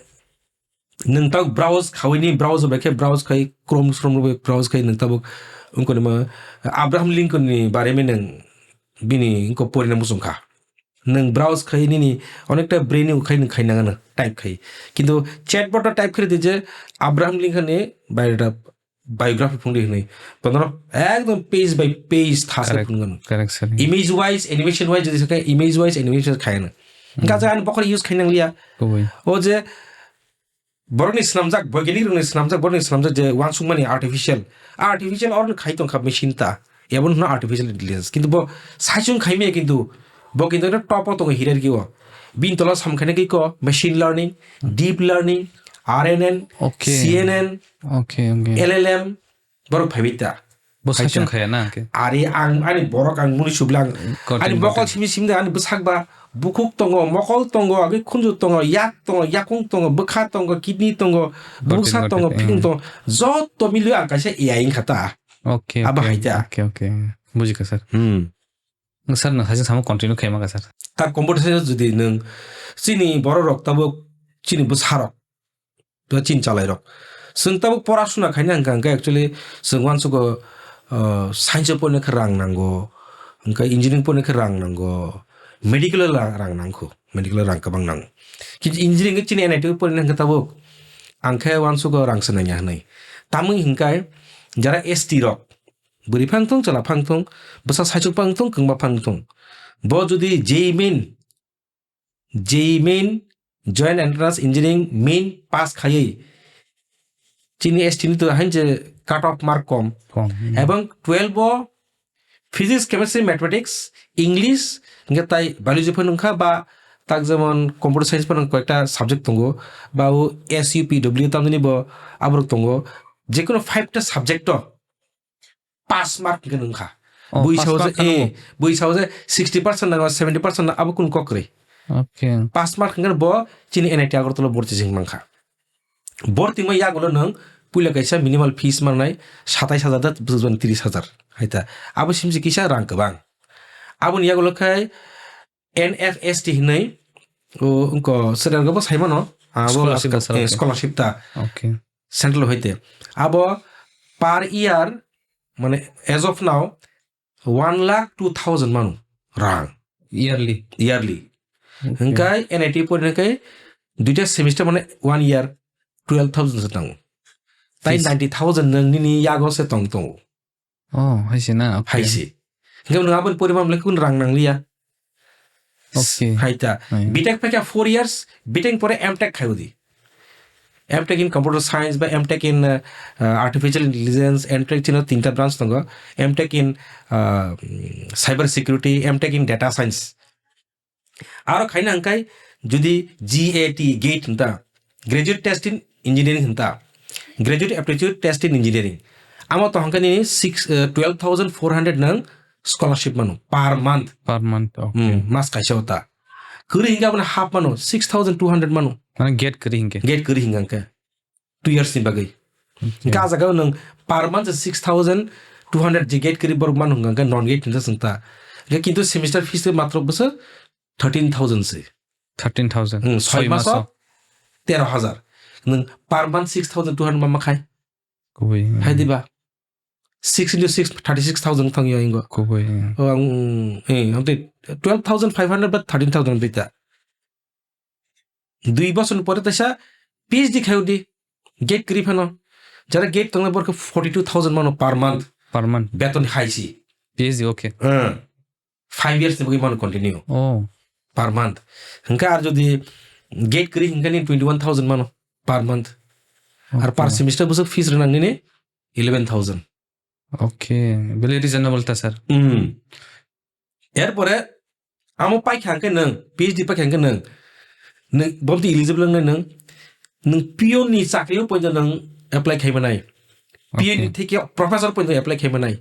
nwng tabuk browse khaui ni, browse bai khe browse khai, Chrome, Chrome bai browse khai nwng tabuk wngkoni ma Abraham Lincoln ni bare me nwng bini wngko porina muchung kha. Nwng browse khai nini onekta brain ni khai nwng khai nang ano type khai. Kintu chatbot o type khai di je Abraham Lincoln ni biodata biography phungdi hwnwi. Bono ekdom page by page thasa phunukgano. Correct, sir. Image wise, animation wise, jodi sakhe image wise, animation khaiyano. Hmm. Hwnkhe ani bokol use khainang liya. Kubui. O je borokni swnamjak, boiginik rokni swnamjak, borokni swnamjak je uansukmani artificial. Artificial oro khai tongkha machine ta. Abo hwno artificial intelligence. Kintu bo saichung khaimaya kintu. Bo kintu top o tongo hierarchy o. Bini tola samkhaina khe ko machine learning, deep learning, R N N, okay. C N N, okay, okay. L L M, borok phaibai ta. Bo saichung khaya na hwnkhe. Ari ang ani borok ang muni sublang. Ani mokol simi simi ani bwsak ba bukhuk tongo, mokol tongo, agwi khunju tongo, yak tongo, yakung tongo, bwkha tongo, kidney tongo, buksa tongo, phikung tongo. Joto milwi ang kaisa A I wngkha ta. Okay, abo hai ta. Okay, okay. Bujikha sir. Hmm. Sir, nwng haising samung continue khaima kha sir. Ta computer science jodi nwng chini borok rok tabuk chini bwsa rok, to chini chalairok. Chwng tabuk pora suna khaina hwnkha, hwnkhe actually chwng uansukgo, uh, science o porina khe rang nango, hwnkhe engineering porina khe rang nango, medical o la-, rang nangkho, medical o rang kwbang nango. Kintu engineering khe chini N I T o porina hwnkhe tabuk ang khe uansukgo rang se nangya hwnwi. Tamoni hwnkhe jara S T rok, bwrwi phang thung, chwla phang thung, bwsa saichung phang thung, kwngma phang thung. Bo jodi J E E main, J E E main, Joint Entrance Engineering main pass khaiwi chini S T ni to hain je cut off mark kom. Kom, hmm. Ebong twelve o Physics, Chemistry, Mathematics, English, hwnkhe tai Biology phano wngkha ba tak jemon Computer Science phano koyekta subject tongo, ba o S U P W tamjani bo aborok tongo, jekunu five ta subject o pass mark hwnkhe nwngkha. Oh, bui pass sao je, mark kheno eh, mo? Bui sao je sixty percent nango, seventy percent nango, abo kunu kok kwrwi. Okay. Pass mark hwnkhe bo chini N I T Agartala borti jeng mankha. Borti ma yagulo nwng puila kaisa minimal fees mangnai satais hajar da bwswk tris hajar hai ta. Abo simsi kisa rang kwbang. Aboni yagulo khai N F S T hinwi, o, wngko sir, wngko bo saimano, abo scholarship ta, eh, sir, okay. Scholarship ta. Okay. Central hoite. Abo per year, mane, as of now, one lakh two thousand manu rang. Yearly? Yearly. Okay. Hwnkhe N I T porina khe duita semester, mane, one year, twelve thousand se tango. Tai fees? Ninety thousand nwng nini yago se tong tongo. Oh, hai se na, okay. Hai se. Hingke nwng aboni poriman le kun rang nang liya. Okay. Hai ta. Hai. B Tech paikha four years, B Tech pore M Tech khai udi. M Tech in Computer Science ba M Tech in, uh, uh, Artificial Intelligence, M Tech chino tinta branch tongo, M Tech in, uh, mm, Cyber Security, M Tech in Data Science. Aro khaina hwnkhe judi G A T, gate hinta, Graduate Test in Engineering hinta, Graduate Aptitude Test in Engineering. Amo to hwnkhe nini six, uh, twelve thousand four hundred nang scholarship mano per month. Per month, okay. Hmm, mas kaisa ota. Kwrwi hingke abono half mano, six thousand two hundred mano. Mane gate kwrwi hingke. Gate kwrwi hingka hwnkhe. Two years ni bagwi. Okay. Hingke ah jaga o nwng per month six thousand two hundred je gate kwrwi borok mano hingka hwnkhe non gate hinsa swngta. Hingke kintu semester fees matro bwswk thirteen thousand se. Thirteen thousand. Hmm, soi Soi maso maso. Tero hajar. Nwng per month six thousand two hundred ma makhai. Kubui, hmm. Hai diba? Six into six, thirty six thousand thang yo ingo. Kubui, hmm. O ang, eh, ang te twelve thousand five hundred ba thirteen thousand bita. Dui bosor ni pore taisa P H D khayo di. Gate kwrwi phano. Jara gate tongnai borok forty two thousand mano per month. Per month. Beton hai si. P H D, okay. Hmm. Five years ni bagwi mano continue. Oh. Per month. Hingke ar jodi gate kwrwi hingke ni twenty one thousand mano per month. Ar per Okay. semester bwswk fees rwnang nini eleven thousand. Okay, very reasonable ta, sir. Hmm. Erpore amo paikha hingke nwng, P H D paikha hingke nwng, nwng bomti eligible wngnai nwng, nwng peon ni chakri o poito nwng apply khai manai. Peon ni Okay. theke professor poito apply khai manai.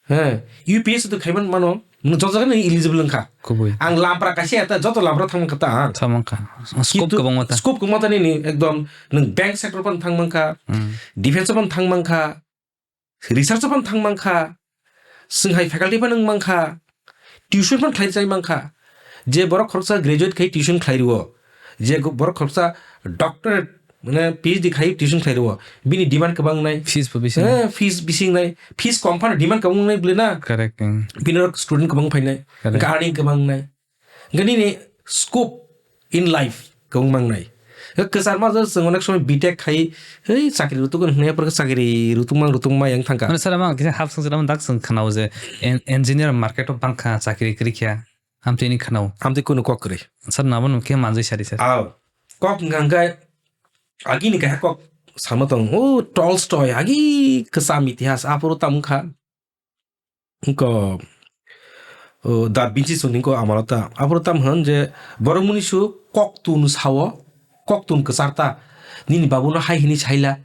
He, U P S C to khaiman mano, nwng joto jaga ni eligible wngkha. Kubui. Ang lampra kaisa eta joto lampra thang mankha ta ang. Thang mankha. Scope Kintu kwbangma ta. Scope kwbangma ta nini ekdom nwng bank sector pan thang mankha, Hmm. defense pan thang mankha, research pan thang mankha, swng hai faculty pan wng mankha, tuition pan khlai chai mankha. Je borok khoroksa graduate khai tuition khlai rwo, je go-, borok khoroksa doctorate mane P H D khai tuition khlai rwo, bini demand kwbang nai. Fees bo bisi. Eh, fees bisi nai. Fees kom phano demand kwbang nai bwle na. Correct, mm. Bini rok student kwbang phainai. Correct. Earning kwbang nai. Gani ni scope in life kwbang mang nai. Kwchar ma jor chwng onek somoi B Tech khai, hei chakri rutuk hwnwi apor chakri rutuk mang rutuk ma yang thangka. Mane sir, ama kisa hap sung sir, ama dak sung khanao je en-, engineer market o bangkha chakri kwrwi kha. Amtwi ni khanao. Amtwi kunu kok kwrwi. Sir, nabo no khe manjai sari sir. Aw. Kok hwnkha hwnkhe agini kaisa kok sama tong. O Tolstoy agi kwcham itihas aphuru tam wngkha. Wngkha, o Da Vinci song wngkha amarota. Aphuru tam hwn je borok muni su kok tun sao, kok tun kwchar ta. Nini babu no hai hini saila.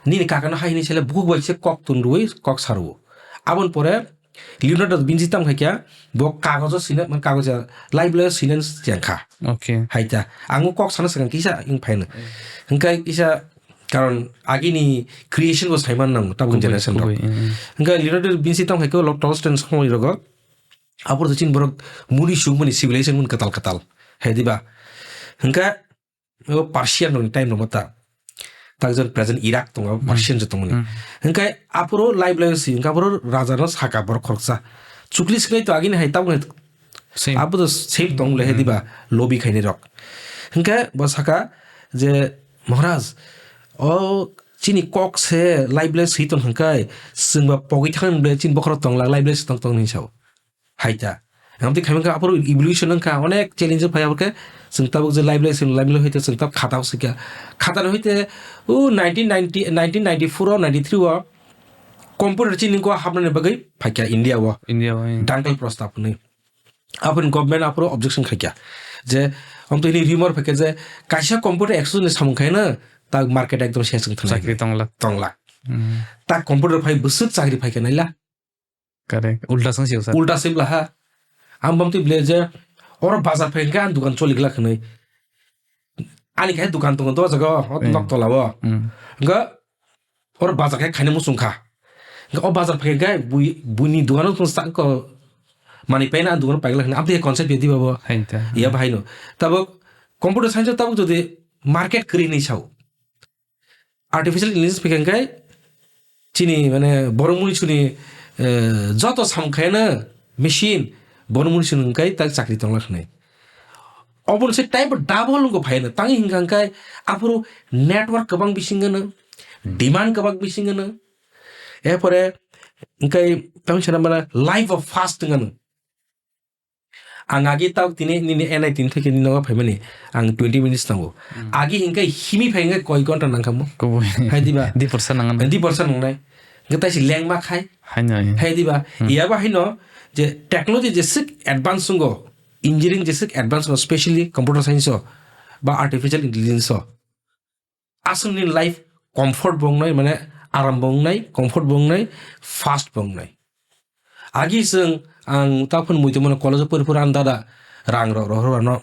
Nini kaka no hai hini saila, bukhuk bai se kok tun rwi kok sa rwo. Aboni pore Leonardo da Vinci tamo khai khe bo kagojo sina, man kagojo library sina chengkha. Okay. Hai ta. Ang kok sana swkang kisa ing phaino. Hingkai kisa karon agini creation bo saiman nang tabuk Kubui, generation rok. Kubui, mm, mm. Hingkai Leonardo da Vinci tamo khai khe lok Tolstoy ni somoi rogo. Abor to chin borok muni sung mani civilization mun katal katal. Hai diba. Hingka o Persian rokni time rokma ta. Tak jon present Iraq tongo, Hmm. Persian je tongmani. Hmm. Hingke aphuru live live si, hingke aphuru raja no saka borok khoroksa. Chukli siknai to agini hai tabuk hai. Same. Abo to same tong le Hmm. diba, lobby khaini rok. Hingke bo saka je, "Maharaj, o chini kok se live live si tong hingke, chwng ba pogwi thang ble chini bokhorok tong la live live si tong tong," hinwi sao. Hai ta. Ang twi khaimang kha, aphuru evolution wngkha, onek challenge phai, aphuru khe chwng tabuk je live lesson, live lesson hoite chwng tab khata o swikha. Khata no hoite, o nineteen ninety, nineteen ninety-four o, ninety-three o computer chini ko hapnani bagwi phaikha India o. India o, eh. Dangkal prostab hwnwi. Aphuru government aphuru objection khaikha. Je, ang twi ni rumor phaikha je, kaisa computer ekso ni samung khaina, ta market ekdom ses wng thang. Chakri tongla. Tongla. Hmm. Ta computer phai bwswk chakri phaikha naila. Correct. Ulta swng sio sir. Ulta swng bla ha. Ang bam twi ble je, oro bazar phai hwnkhe ang dukan choli glak hwnwi. Ani khai dukan tongo do jaga o, Hmm. nok tola o. Hmm. Hwnkhe oro bazar khai khaina muchung kha. Hwnkhe o bazar phai hwnkhe bui, buini dukan o tong sak ko mani paina ang dukan o pai glak hwnwi. Abdi concept ya di babo. Hai ta. Ya bahai no. Tabuk computer science o tabuk jodi market kwrwi hwnwi sao. Artificial intelligence phikha hwnkhe chini mane borok muni suni, eh, joto samung khaina machine borok muni suni hwnkhe tak chakri tongla hwnwi. Obo se type double wngkha phaina. Tangwi hwnkha hwnkhe aphuru network kwbang bising gwnang, demand kwbang bising gwnang. Erpore hwnkhe tamo sana mane life of fast wngkha nang. Ang agi tau tini nini N I T ni theke nini nogo phaimani ang twenty minutes nango. Hmm. Agi hinkhe himi phai hinkhe koi ghonta nangkha mo. Kubui. Hai diba? Di porsa nangan. Di porsa nangnai. Hinkhe taisi lengma khai. Hai nai. Hai diba? Hmm. Iyaba haino je technology jeswk advance wngo, engineering jeswk advance wngo, specially computer science o ba artificial intelligence o. Aswk nini life comfort bo wngnai, mane aram bo wngnai, comfort bo wngnai, fast bo wngnai. Agi chwng ang taphun muitu mano college o pori pori ang dada rang rok rohor ano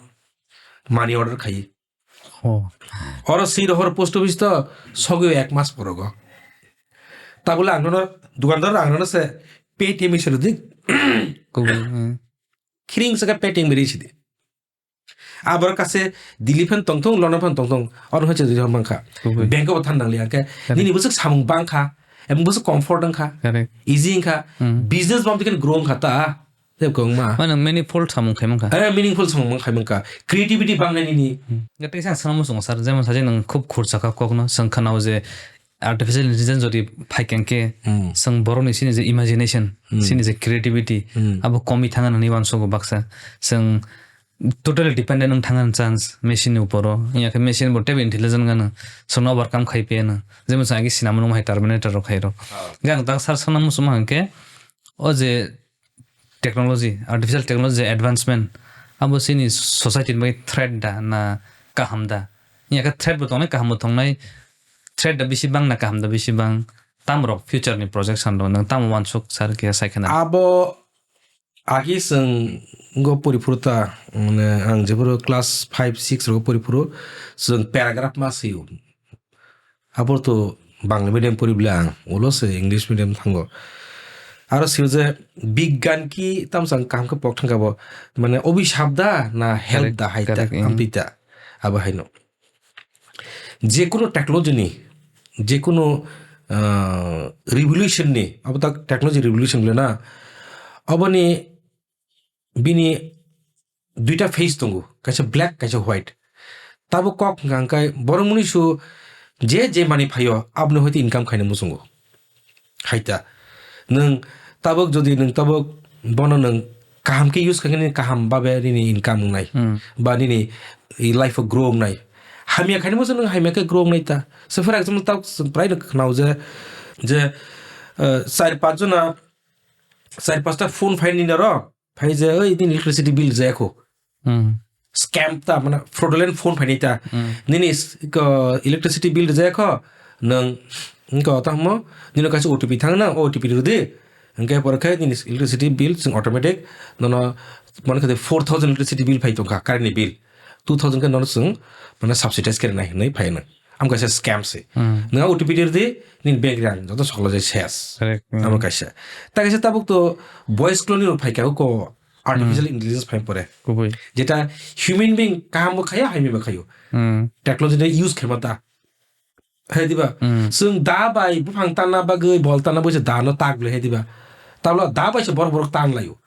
money order khai. Oh. Oro si rohor post office to sogwi ek mas porogo. Tabule ang nono dukandar ang nono se Paytm se rwdi. Kubui, hmm. Khiring saka Paytm beri sidi. Abor kase Delhi phan tongthong, London phan tongthong, oro hai chajak mankha. Kubui. Bank o than nangli angkhe. Correct. Nini bwswk samung bangkha, emang bwswk comfort wngkha. Correct. Easy wngkha. Hmm. Business bam tikhe grow wngkha ta. Tei kwbangma. Mane meaningful samung khai mankha. Eh, meaningful samung khai mankha. Creativity bangnai nini. Hmm. Tei sang sanamo song sir, jemon saje nang khub khursa kha kokno, sang khanao je artificial intelligence jodi phaikha khe, hmm, chwng borokni sini je imagination, hmm, sini je creativity, hmm, abo komi thangna nini uansukgo baksa. Chwng totally dependent wng thangna chance machine ni uporo. Wngya khe machine bo teibo intelligent gano chwngno overcome khai piyano. Jemon chwng agi sinamung hai Terminator rok hai rok. Ah. Gang tak sar sana muchung hang khe o je technology, artificial technology advancement, abo chini society ni bagwi threat da na kaham da? Wngya khe threat bo tongnai, kaham bo tongnai, threat da bisi bang na kaham da bisi bang? Tam rok future ni projection rok nwng tamo uansuk sar khe sai khna? Abo agi chwng go pori phuru ta, mane ang jephuru class five, six rogo pori phuru chwng paragraph ma sio. Aporto Bangla medium pori bwle ang, ulo se English medium thango. Aro sio je bigyan ki tamo chwng kaham khe pok thangkha bo, mane obisap da na help da hai ta, correct, correct, mm, amtwi ta, abo haino. Jekunu technology ni, jekunu, ah, revolution ni, abo tak technology revolution le na, aboni bini duita face tongo, kaisa black, kaisa white. Tabuk kok hwnkha hwnkhe borok mwnwi su je je manwi phaio, aboni hoite income khaina muchungo. Hai ta. Nwng tabuk jodi nwng tabuk bono nwng kaham khe use khaikhe nini kaham babe nini income wngnai. Hmm. Ba nini i life o grow wngnai. Hamya khaina muchung nwng hamya khe grow wngnai ta. So for example, tabuk chwng prai no khnao je, je, eh, char panch jona, char panchta phone phai nini oro, phai je, "Oi, nini electricity bill jaya kho." Hmm. Scam ta, mane fraudulent phone phainai ta. Hmm. Nini s-, ko electricity bill jaya kho, nwng, ko ta hamo, nini kaisa O T P thang na, O T P rwdi. Hwnkhe pore khe nini electricity bill chwng automatic, nono, mane khe four thousand electricity bill phai tongkha, current ni bill. Two thousand khe nono chwng, mane subsidize khe rwnai hwnwi phai nang. Am kaisa scam se. Hmm. Nwng O T P rwdi, nini bank rang, joto sokla jai ses. Correct. Hmm. Amo kaisa. Ta kaisa tabuk to voice cloning rok phai kha ko, artificial, hmm, intelligence phai pore. Kubui. Jeta human being kaham bo khayo, hamya bo khayo. Hmm. Technology de use khe mata. Hai diba? Hmm. Chwng da bai buphang tanna bagwi, bol tanna bagwi se da no tak le hai diba? Tabla da bai se borok borok tan layo.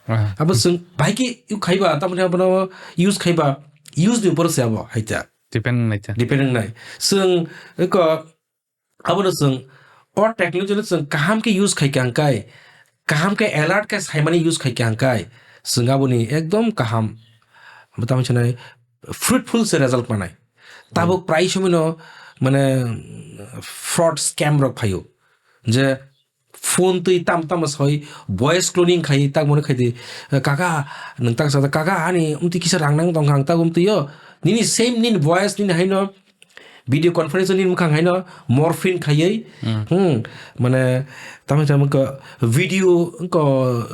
Ah. Abo chwng bai ki use khaiba, tamoni abono use khaiba, use ni upor se abo hai ta. Depend nai ta. Depend nai. Chwng ko Abono chwng o technology no chwng kaham khe use khai kha hwnkhe, kaham khe alert khe saimani use khai kha hwnkhe, chwng aboni ekdom kaham, abo tamo sanai fruitful se result manai. Tabuk prai somoi no mane fraud scam rok phaio je phone twi tam tamo soi voice cloning khai tak mone khai di, "Kaka, nwng tak sa kaka ani umtwi kisa rang nang tong kha ang tak umtwi yo." Nini same nini voice nini haino video conference ni mwkhang haino morphine khaiwi, hmm, mane tamo tamo ko video ko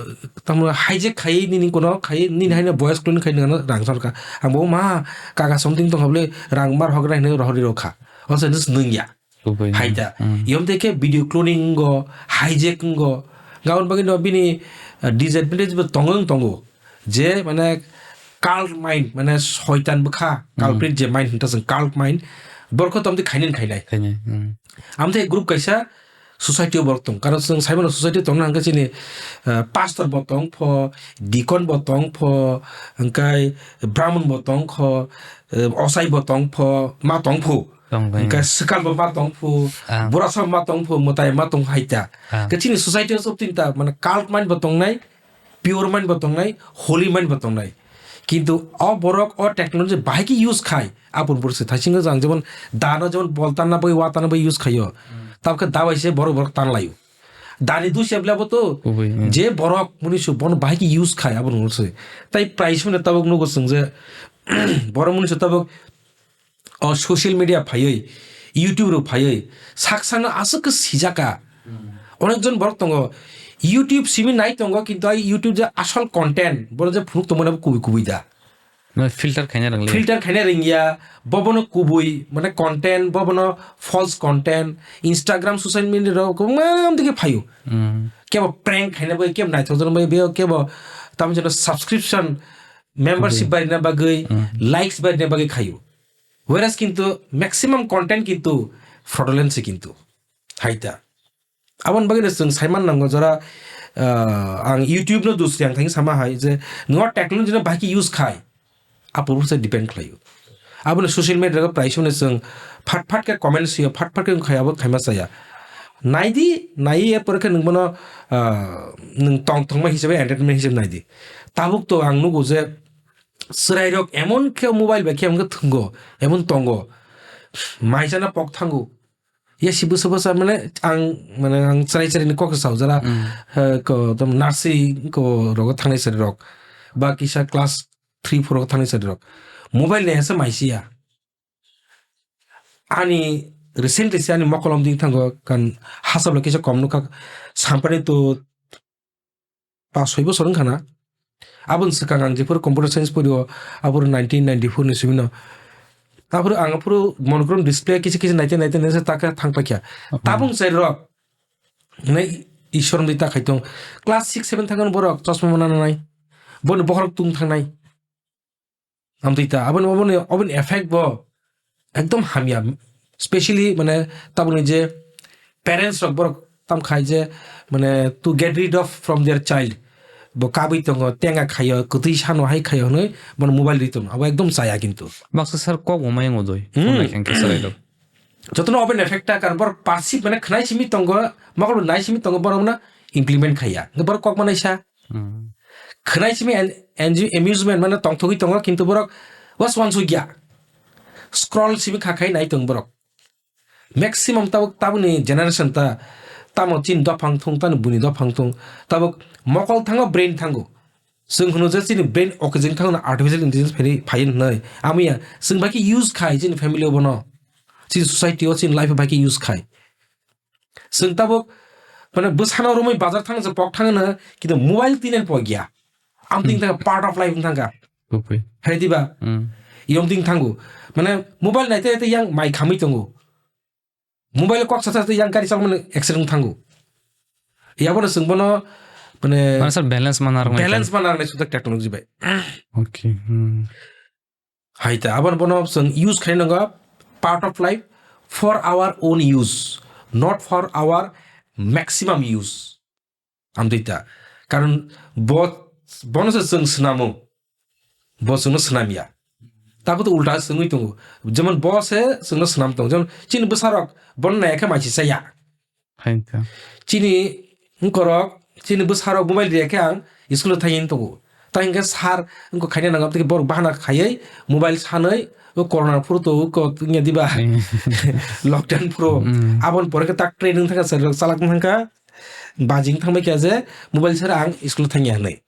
tamo hijack khaiwi nini kono khaiwi nini haino voice clone khai nang rang sor kha. Ang bo ma kaka something tong hable rang mar hok rai hinwi rohor rw kha. O se nus nung ya. Kubui. Hai da. Hmm. Yom te khe video cloning go, hijack go. Gabon bagwi no bini, uh, disadvantage bo tongo tongo. Je mane cult mind, mane soitan bwkha, hmm, culprit je mind hinta chwng cult mind, borok kho tomte khainani khainai. Khainai, hmm. Amthe group kaisa society o borok tong. Karon chwng saimano society tongna hwnkhe chini, ah, pastor bo tong pho, deacon bo tong pho, hwnkhe brahman bo tong pho, eh, osai bo tong pho, ma tong pho. Tong bai. Hwnkhe swkang bo ma tong pho, ah, burasa ma tong pho, mwtai ma tong hai ta. Ah. Khe chini society o sub tinta mane cult mind bo tongnai, pure mind bo tongnai, holy mind bo tongnai. Kintu o borok o technology bahai khe use khai, aboni borok se thaisingo jang jemon dano jemon bol tanna bagwi, wa tanna bagwi use khaio. Tabukhe da bai se borok borok tan laio. Dani dusia bla bo to Kubui, hmm. Je borok muni su bono bahai khe use khai, aboni borok se. Tai prai sumne tabuk nugo chwng je borok muni su tabuk o social media phaiwi, YouTube rok phaiwi, sak sakno aswk khe sijaka. Onekjon borok tongo, YouTube simi nai tongo, kintu ai YouTube je asol content, borok je phunuk tongmani abo kubui kubui da. No, filter khaina rwngli. Filter khaina rwngya, bobono kubui, mane content, bobono false content, Instagram, social media rok kwbangma dike phaio. Hmm. Kebo prank khaina bai, kebo naithok jani bai, beo kebo tamo jeno subscription, membership Kubui. Barina bagwi, Hmm. Likes barina bagwi khaio. Whereas kintu maximum content kintu fraudulent se kintu. Haita. Aboni bagwi no chwng saiman nango jora, ah, ang YouTube no dusri ang thangwi sama hai je nwng technology no bahai khe use khai. Apo se depend khlaio. Aboni social media rok prai sumne chwng phat phat khe comment sio, phat phat khe khai abo khaima chaya. Naidi, nai e por khe nwng bono, ah, nwng tong thongma hisabe entertainment hisabe naidi. Tabuk to ang nugo je chwrairok emon khe mobile bai khe emon khe thwngo, emon tongo. Mai chana pok thango. Ya si bwsa bwsa mane ang, mane ang chwrai chwrai ni kok sa jara, Hmm. eh, ko tam nursery ko rogo thangnai chwrai rok. Ba kisa class three four rogo thangnai chwrai rok. Mobile nai hasa mai siya. Ani recently se ani mokolom ding thango kan hasablo kisa kom nukha sampani to pas soi bosor wngkha na. Aboni swkang ang jephuru computer science porio, aphuru nineteen ninety-four ni simi no. Aphuru ang aphuru monochrome display kisa kisa naite naite naite taka thang paikha. Tabung chai rok. Nai Ishwar mdi ta khai tong. Class six seven thangan borok chosma mana nai. Boni bokhorok tung thangnai. Amtwi ta, aboni, oboni, oboni effect bo ekdom hamya. Specially, mane, tabukni je parents rok borok tam khai je, mane, to get rid of from their child. Bo kabui tongo, tenga khayo, kwtwi sano hai khayo hwnwi, bono mobile ri tongo. Abo ekdom chaya kintu. Baksa sir kok bo mayung odoi. Hmm. Phone naikhe chwrai rok. Jotono open effect ta, karon borok passive, mane, khwnai simi tongo, mokol nai simi tongo, borok no implement khaiya. Borok kok manai sa. Hmm. Khwnai simi en-, enjoy, amusement mane tongthogwi tongo, kintu borok was wansukya. Scroll simi kha khai nai tong borok. Maximum tabuk, tabukni generation ta tamo chini dophang thung, tani buni dophang thung. Tabuk mokol thango, brain thango. Chwng hwno je chini brain okijwng thango na artificial intelligence phai, phai hwnwi. Amiya chwng bai khe use khai chini family o bono. Chini society o, chini life o bai khe use khai. Chwng tabuk, mane, bwsano romwi bazar thang je pok thang hwno, kintu mobile tinen pok ya. Amtwing Hmm. thangkha, part of life wng thangkha. Bupui. Hai diba? Hmm. Yom ting thango. Mane, mobile naite naite yang mai khamwi tongo. Mobile kok sa sa yang gari chalmani accident wng thango. Yabono chwng bono, mane, Mane sir balance mana rwngwi balance tong. Mana rwnai sudak technology bai. Okay. Hmm. Hai ta, aboni bono chwng use khai nango part of life for our own use, not for our maximum use. Amtwi ta. Karon bo, bono se chwng swnamo. Bo chwngno swnam ya. Tabuk to ulta se wngwi tongo. Jemon bo se chwngno swnam tongo. Jemon chini bwsarok bono nai khe mai si cha ya. Hai ta. Chini wngkorok, chini bwsarok mobile riya khe ang school o thangwi tongo. Ta hinkhe sir wngkok khaina nango, tei borok bahana khaiwi mobile sanwi o corona phuru to o ko wngya diba? Hmm. Lockdown phuru. Hmm. Aboni pore khe tak training thangkha, sir rok chalak thangkha. Bajing thangbai kha je mobile sara ang school o thangya hinwi.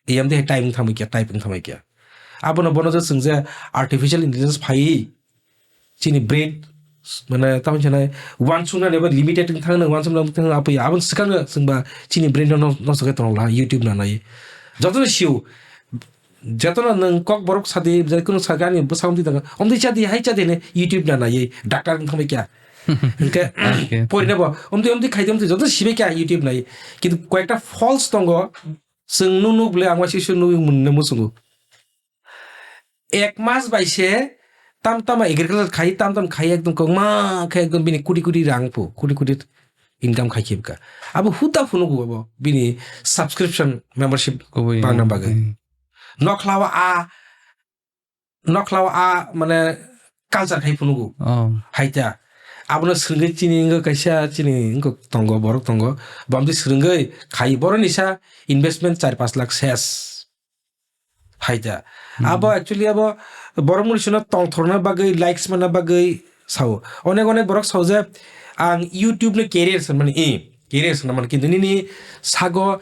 Eyam de time thangbai kha, typing thangbai kha. Abono bono je chwng je artificial intelligence phai chini brain, mane, tamo sanai, uansuknani eba limited wng thangno, uansuknani wng thangno, apoi aboni swkangno chwngba chini brain no nosto khe tongo la, YouTube nanai. Jotono sio, jotono nwng kok borok sadi, je kunu saka ani bwsa omtwi tanga, omtwi chadi, hai chadi hwnwi YouTube nanai, doctor wng thangbai kya. Hwnkhe, Okay. Porina bo, omtwi, omtwi khaidi, omtwi joto sibai kya YouTube nai. Kintu koyekta false tongo, chwng nuk nuk bole, ang waisa waisa nugwi mwnna muchungo. Ek mas bai se tam tama agriculture khai, tam tam khai, ekdom kwbangma khe, ekdom bini koti koti rang po, koti koti income khai khe bwkha. Abo huda phunukgo abo bini subscription membership Kubui, bangna bagwi. Hmm. Nokhlao a, nokhlao a, mane, culture khai phunukgo. Oh. Hai ta. abono swrwngwi chini wngkha kaisa chini wngkha tongo, borok tongo. Bo amtwi swrwngwi khai boroni sa investment char panch lakh ses. Hai da. Hmm. Abo actually abo borok muni sino tongthorna bagwi, likes manna bagwi sao. Onek onek borok sao je ang YouTube no career sanmani, eh, career sanmani. Kintu nini sago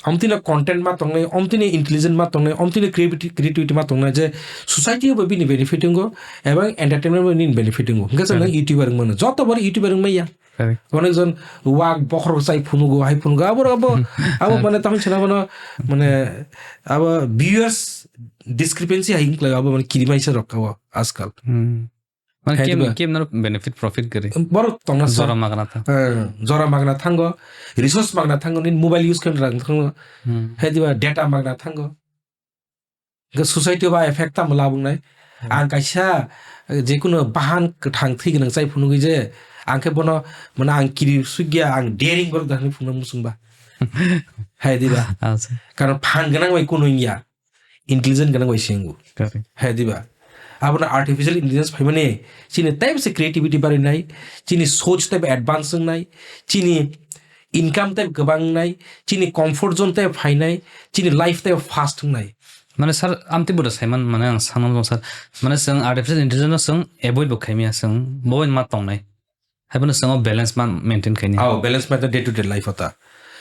omtino content ma tongnai, omtino intelligent ma tongnai, omtino creativity, creativity ma tongnai je society bo bini benefit wngo, ebang entertainment bo nini benefit wngo. Hingke sa nang Correct. YouTuber wng mano. Joto borok YouTuber wng maya. Correct. Onek jon wak bokhorok chai phunugo, hai phunugo. Abo, abo, abo mane tamni sana mano, mane, abo viewers discrepancy hai wngkhlai, abo mane kirimaisa rok abo ajkal. Hmm. Mane Hai kem, diba? Kem naro benefit profit gari. Borok tongna sa. Jora magna tha. Eh, jora magna thango, resource magna thango, nini mobile use khe rang thango. Hmm. Hai diba data magna thango. Ga society ba effect tam labung nai. Hmm. Ang kaisa, eh, jekunu bahan kwthang thwi gwnang chai phunugwi je, ang khe bono, mane ang kiri sugya, ang daring borok da hinwi phunukna muchungba. Hai diba? Acha. Karon phan gwnang bai kunu wngya. Intelligent gwnang bai se wngo. Correct. Hai diba? Abono artificial intelligence phaimani chini tei se creativity barinai, chini soch tei advance wngnai, chini income tei kwbang wngnai, chini comfort zone tei phainai, chini life tei fast wngnai. Mane sir, amtwi bodo saiman, mane ang sanmano sir, mane chwng artificial intelligence no chwng avoid bo khaimya, chwng bo ma tongnai. Haiphano chwng o balance ma maintain khaini. Oh, balance ma day to day life o ta.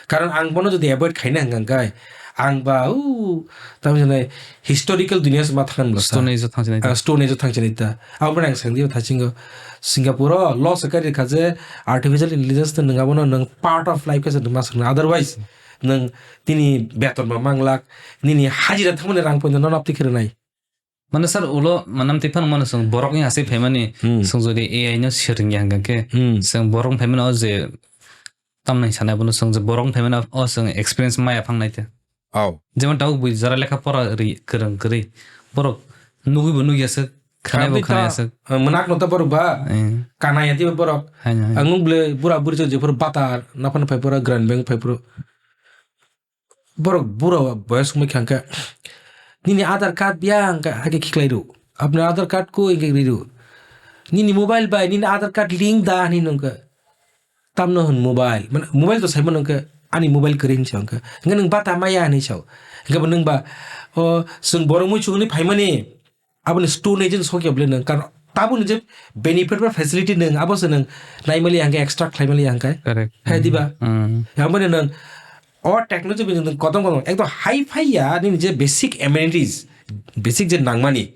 Karon ang bono jodi avoid khaina hwnkha khe, ang ba, u, tamo jani historical dunia se ma thang masa. Stone Age o thang sinai ta. Ah, Stone Age o thang sinai ta. Abo ang sengdi thasingo. Singapore o law se kari kha je artificial intelligence te nwng abono nwng part of life khe se nwng ma swkna. Otherwise, nwng tini beton ba manglak, nini hajira thangmani rang poino no napti khe rwnai. Mane sir, ulo manam twi phano mano chwng borok ni aswk phaimani Hmm. chwng jodi A I no swrwngya hwnkha khe Hmm. chwng borok ni phaimani o je tamni sanai bono chwng je borok ni phaimani o chwng experience maya phangnai te. Oh. Jemon tabuk bui jara lekha pora ri kwrwng kwrwi borok nugwi bo nugya swk, khanai bo Khamdi khanaya ta, swk. eh, mwnakno ta borok ba, Eh. kanaya diba borok. Hai, hai. Ang nung ble bura buri chwng jephuru bata naphano phai pura grand bank phai pura. Borok bura boyas wngwi kha hwnkhe, "Nini Aadhaar card biya?" hwnkhe hakhe khiklai rw. "Apni Aadhaar card koi?" hwnkhe ri rw. "Nini mobile bai nini Aadhaar card link da?" hinwi nungkha. Tamno hwn mobile. Mane mobile to saimano hwnkhe, "Ani mobile kwrwi," hinwi sa hwnkhe. Hwnkhe nwng bata maya hinwi sao. Hwnkhe bo nwng ba, o, chwng borok muichukni phaimani, aboni Stone Age ni sokya bwle nwng. Karon tabukni je benefit ba facility nwng, abo se nwng naimali hwnkhe extract khlaimali hwnkhe. Correct. Hai diba? Mm. Yamani nwng o technology bai nwng kotom kotom ekdom high fi ya nini je basic amenities, basic je nangmani,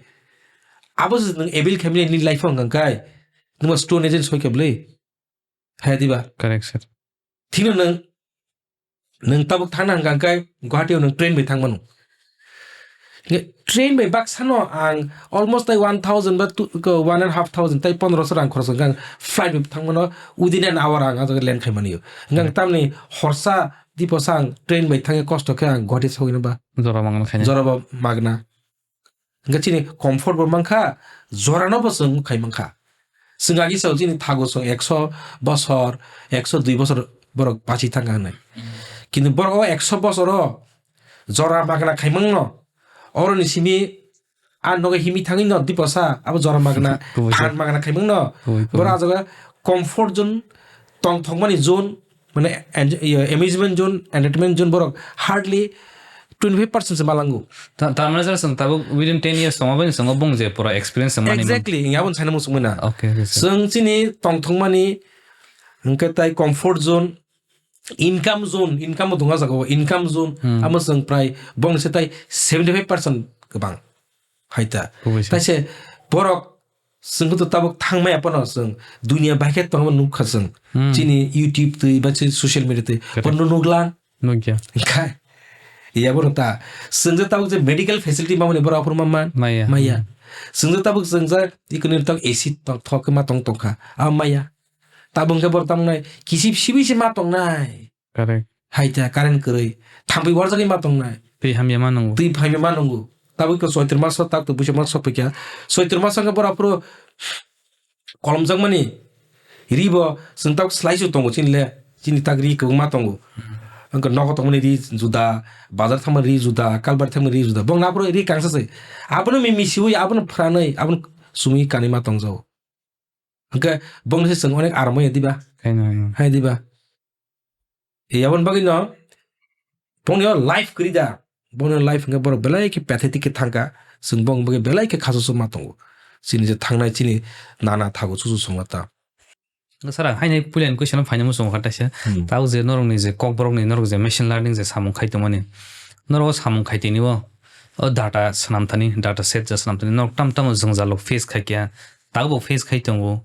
abo se nwng avail khaimali nini life o hwnkhe nwng Stone Age ni sokya bwle. Hai diba? Correct, sir. Thikno nwng, nwng tabuk thangna hwnkha hwnkhe Guwahati o nwng train bai thangmano. Nge train bai baksano ang almost tai one thousand ba two, ko one and half thousand tai pondroso rang khorok wngkha ang flight bai thangmano within an hour ang ah jaga land khaimani. Hwnkha ang tamni horsa diposa ang train bai thangwi kosto khe ang Guwahati sogwino ba. Jora mangna khaina. Jora ba magna. Hwnkhe chini comfort bo mankha, jorano bo chwng khai mankha. Chwng agi sao chini thago chwng ekso bosor, ekso dui bosor borok bachi thangkha hwnwi. Kintu borok o ekso bosoro jora magna khaimangno, oroni simi a nogo himi thangwino diposa abo jora magna, Kubui phan se. Magna khaimangno, Kubui, kubui. Borok a jaga comfort zone, tongthokmani zone, mane enj-, iyo, amusement zone, entertainment zone borok hardly twenty five percent se malango. Ta-, tamani sir, chwng tabuk within ten years tongma bai chwng bung je pura experience se mani man. Exactly, aboni saina muchungmani na. Okay, okay, sir. Chwng chini tongthokmani hwnkhe tai comfort zone, income zone, income bo tongo jaga o, income zone, Hmm. Amo chwng prai bong se tai seventy five percent kwbang. Hai ta. Kubui se. Tai se borok Chwng khe to tabuk thangmaya phano chwng dunia bai khe tongma nukha chwng. Hmm. Chini YouTube twi ba chini social media twi. Correct. Bono nuklang. Nukya. Khai. Iya bono ta. Chwng je tabuk je medical facility mamani borok aphuru ma man. Maya. Maya. Hmm. Chwng je tabuk chwng je ikoni tabuk A C tong thok ma tong tongkha. A maya. Tabuk khe borok tangnai kisip sibi se ma tongnai. Correct. Hai ta current kwrwi. Thampui warjagwi ma tongnai. Twi hamya ma nungo. Twi hamya ma nungo. Tabuk to Choitro maso tak to Buisok maso sopikya. Choitro maso wngkha borok aphuru kolomjakmani. Ri bo chwng tak slai su tongo chini le. Chini tak ri kwbangma tongo. Wngkha nogo tongmani ri juda, bazar thangmani ri juda, kalbari thangmani ri juda. Bong na aphuru ri kangsa se. Abono mi misiwi, abono phranwi, abono sumi kanwi ma tongjago. Hwnkhe bongni se chwng onek aram ya diba? Khaino, hmm. Hai diba? Yabon bagwi no bongni o life kwrwi da. Bongni o life hwnkhe borok belai khe pathetic khe thangkha. Chwng bongni bagwi belai khe khasu ma tongo. Chini je thangnai chini nana thago chuchu songla ta. Sir, ang haino puilani question o phaina muchungo kha taisa. Hmm. Tao je norokni je kokborokni norok je machine learning je samung khai tongmani. Norok o samung khai tini o, o data swnam thani, data set je swnam thani. Norok tam tamo jwngjal rok face khai kya. Tabo face khai tongo.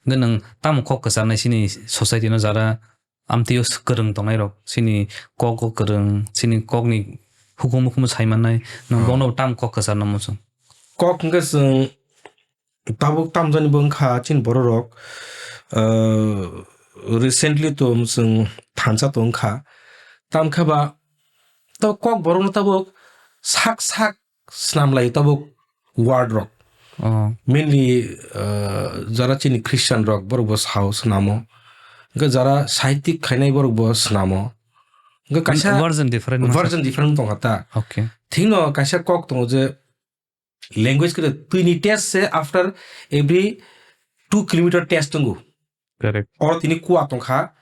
Hwnkhe nwng tamo kok kwcharnai chini society no jara amtwi o kwrwng tongnai rok. Chini kok o kwrwng, chini kokni hukumu hukumu sai mannai. Nwng Oh. bono tamo kok kwcharna muchung. Kok hwnkhe chwng tabuk tamjani bo wngkha chini bororok, ah, recently to chwng thansa to wngkha. Tamkhe ba tabuk kok borokno tabuk sak sak snam lai tabuk word rok. Oh. Mainly, ah, jara chini Christian rok borok bo sao snamo. Hwnkhe jara sahitwk khainai borok bo snamo. Hwnkhe kaisa Version different masa. version different tongkha ta. Okay. Thikno kaisa kok tongo je language kwrwi twini test se after every two kilometer test tongo. Correct. Oro tini kuwa tongkha,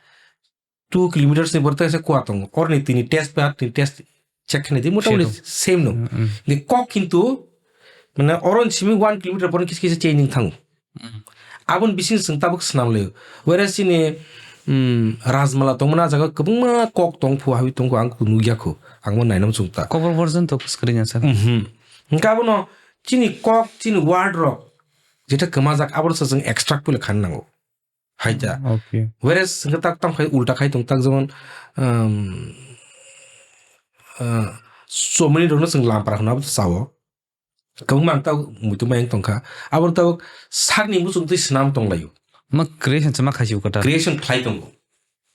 two kilometers ni borok tei se kuwa tongo. Oroni tini test ba tini test check khainai di motamoti Same. same no. Mm, mm. Ni kok kintu mane oro ni simi one kilometer porno kisa kisa change wng thango. Mm. Aboni bising chwng tabuk swnam laio. Whereas chini, mm, Rajmala tongmani ah jaga kwbangma kok tong phu, habi tong phu, ang nukya khu. Ang bo nainam chwng ta. Cover version to screen ya, sir. Mhm. Hwnkhe abono chini kok, chini word rok jeto kwmajak, aboro se chwng extract pole khan nango. Hai ta. Okay. Whereas hwnkhe tak tamo khai ulta khai tong tak, jemon, um, uh, chomani rokno chwng lampara hwnwi abo sao. Kwbangma ang tabuk muitu mayung tongkha. Aboni tabuk sakni muchung twi swnam tong laio. Ma creation se ma khaisio kwtal. Creation khlai tongo.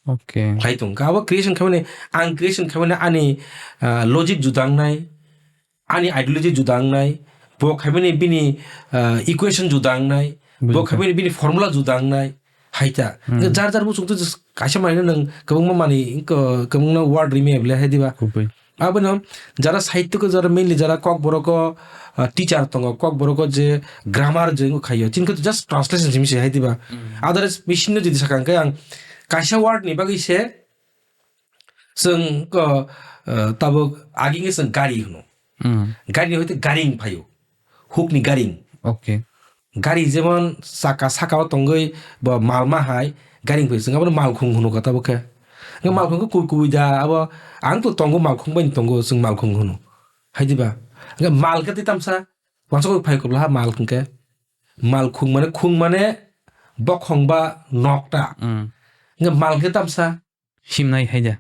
Okay. Khlai tongo. Abo creation khaimani, ang creation khaimani ani, ah, logic juda wngnai, ani ideology juda wngnai, bo khaimani bini, ah, equation juda wngnai, bo Bini khaimani bini formula juda wngnai. Hai ta. Hmm. Jar jar muchung twi kaisa manwi nwng kwbangma manwi, kwbangma word rimwi able hai diba? Kubui. Abono jara sahitya ko jara mainly jara kokborok o, ah, teacher tongo, kokborok o je grammar je wngkha khaio, chini khe just translation simi se hai diba? Mm. Otherwise machine no jodi sakha hwnkhe ang kaisa word ni bagwi se chwng ko, ah, tabuk agi hwnkhe chwng gari hwno. Mm. Gari ni hoite garing phaio, huk ni garing. Okay. Gari jemon chaka saka o tongwi bo mal ma hai, gari wngphai chwng abono malkhung hwno kha tabuk khe. Hwnkhe malkhung khe kubui kubui da abo, ang to tongo malkhung bai tongo, chwng malkhung hwno. Hai diba? Hwnkhe mal khe tei tamsa, wansok phai kubla ha mal hwnkhe. Malkhung mane, khung mane bokhong ba nok ta. Mm. Hwnkhe mal khe tamsa. Himnai hai da.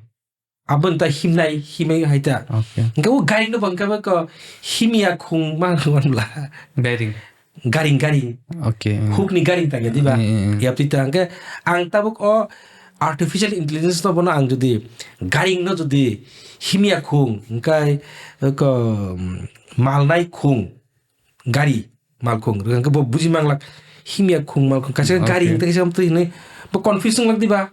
Aboni ta himnai, himwi hai ta. Okay. Hwnkhe o gari no bo hwnkhe bo ko himya khung ma hwnla. Garing. Garing, garing. Okay, mm. Huk ni garing ta ya diba? Mm, mm, mm. Yapri ta hwnkhe ang tabuk o artificial intelligence no bono ang jodi garing no jodi himya khung hwnkhe ko, mm, malnai khung. Gari malkhung, hwnkhe bo buji manglak, himya khung malkhung, kaisa gari Okay. hwnkhe kaisa amtwi hinwi bo confuse wnglak diba?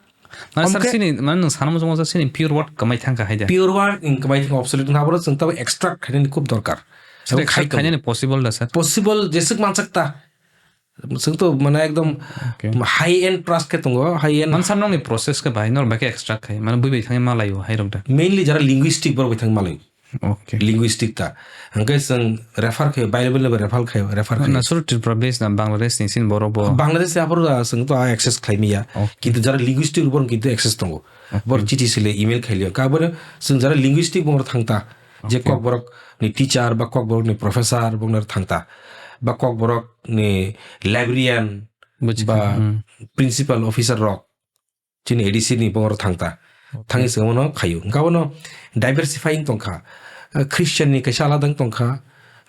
Mane sir, Amkhe sini, mane nwng sana muchungo sir, sini pure word kwmai thangkha hai da? Pure word, mm, kwmai thangkha, obsolete wngkha, aboro chwng tabuk extract khainani khub dorkar. Sir, Abo extract khai tongo. khainani possible da sir? Possible, jeswk mansak ta. Chwng to mane ekdom Okay. high end trust khe tongo, high end. Mane sir, nokni process khe bahai, nor bai khe extract khai, mane bui bai thangwi malaio hai rok da? Mainly jara linguistic borok bai thangwi malaio. Okay. Linguistic ta. Hwnkhe chwng refer khe, Bible ni refer khe, refer khe. Na suru Tripura base na Bangladesh ni sin borok bo? Bangladesh ni aphuru da chwng to access khlai maya. Okay. Kintu jara linguistic borok kintu access tongo. Okay. Borok chithi sile, email khailio. Ka borok chwng jara linguistic borok thang ta. Je Okay. Kokborok ni teacher ba Kokborok ni professor borok thang ta. Ba Kokborok ni librarian Buji ba kha, hmm. principal officer rok. Chini A D C ni bongor thang ta. Okay. Thangwi se omono khaio. Hwnkhe abono diversifying tongkha. Ah, Christian ni kaisa alada wng tongkha.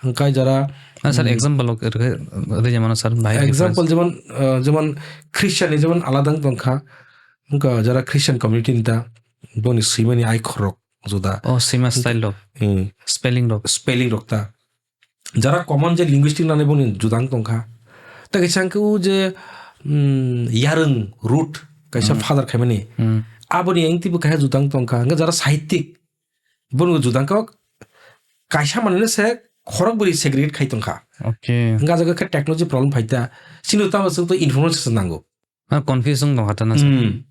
Hwnkhe jara, Ah, sir, mm, example rok rwkhe, rwjamano, sir, bahai example difference. Jemon, ah, jemon Christian ni jemon alada wng tongkha. Hwnkhe jara Christian community ni ta boni swimani aikhor rok juda. Oh, swima style rok. Hmm. Spelling rok. Spelling rok ta. Jara common je linguistic nanai boni judang tongkha. Tei kaisa hwnkhe o je, mm, yarwng root kaisa Hmm. father khaimani. Hmm. Aboni engtibo kaisa judang tongkha. Hwnkhe jara sahitwk boni judang kha kaisa manwino se khorok bwrwi segregate khai tongkha. Okay. Hwnkhe ah jaga khe technology problem phaita. Chini tamo chwng to information se nango. Ah, confusing tongkha ta na sir. Hmm.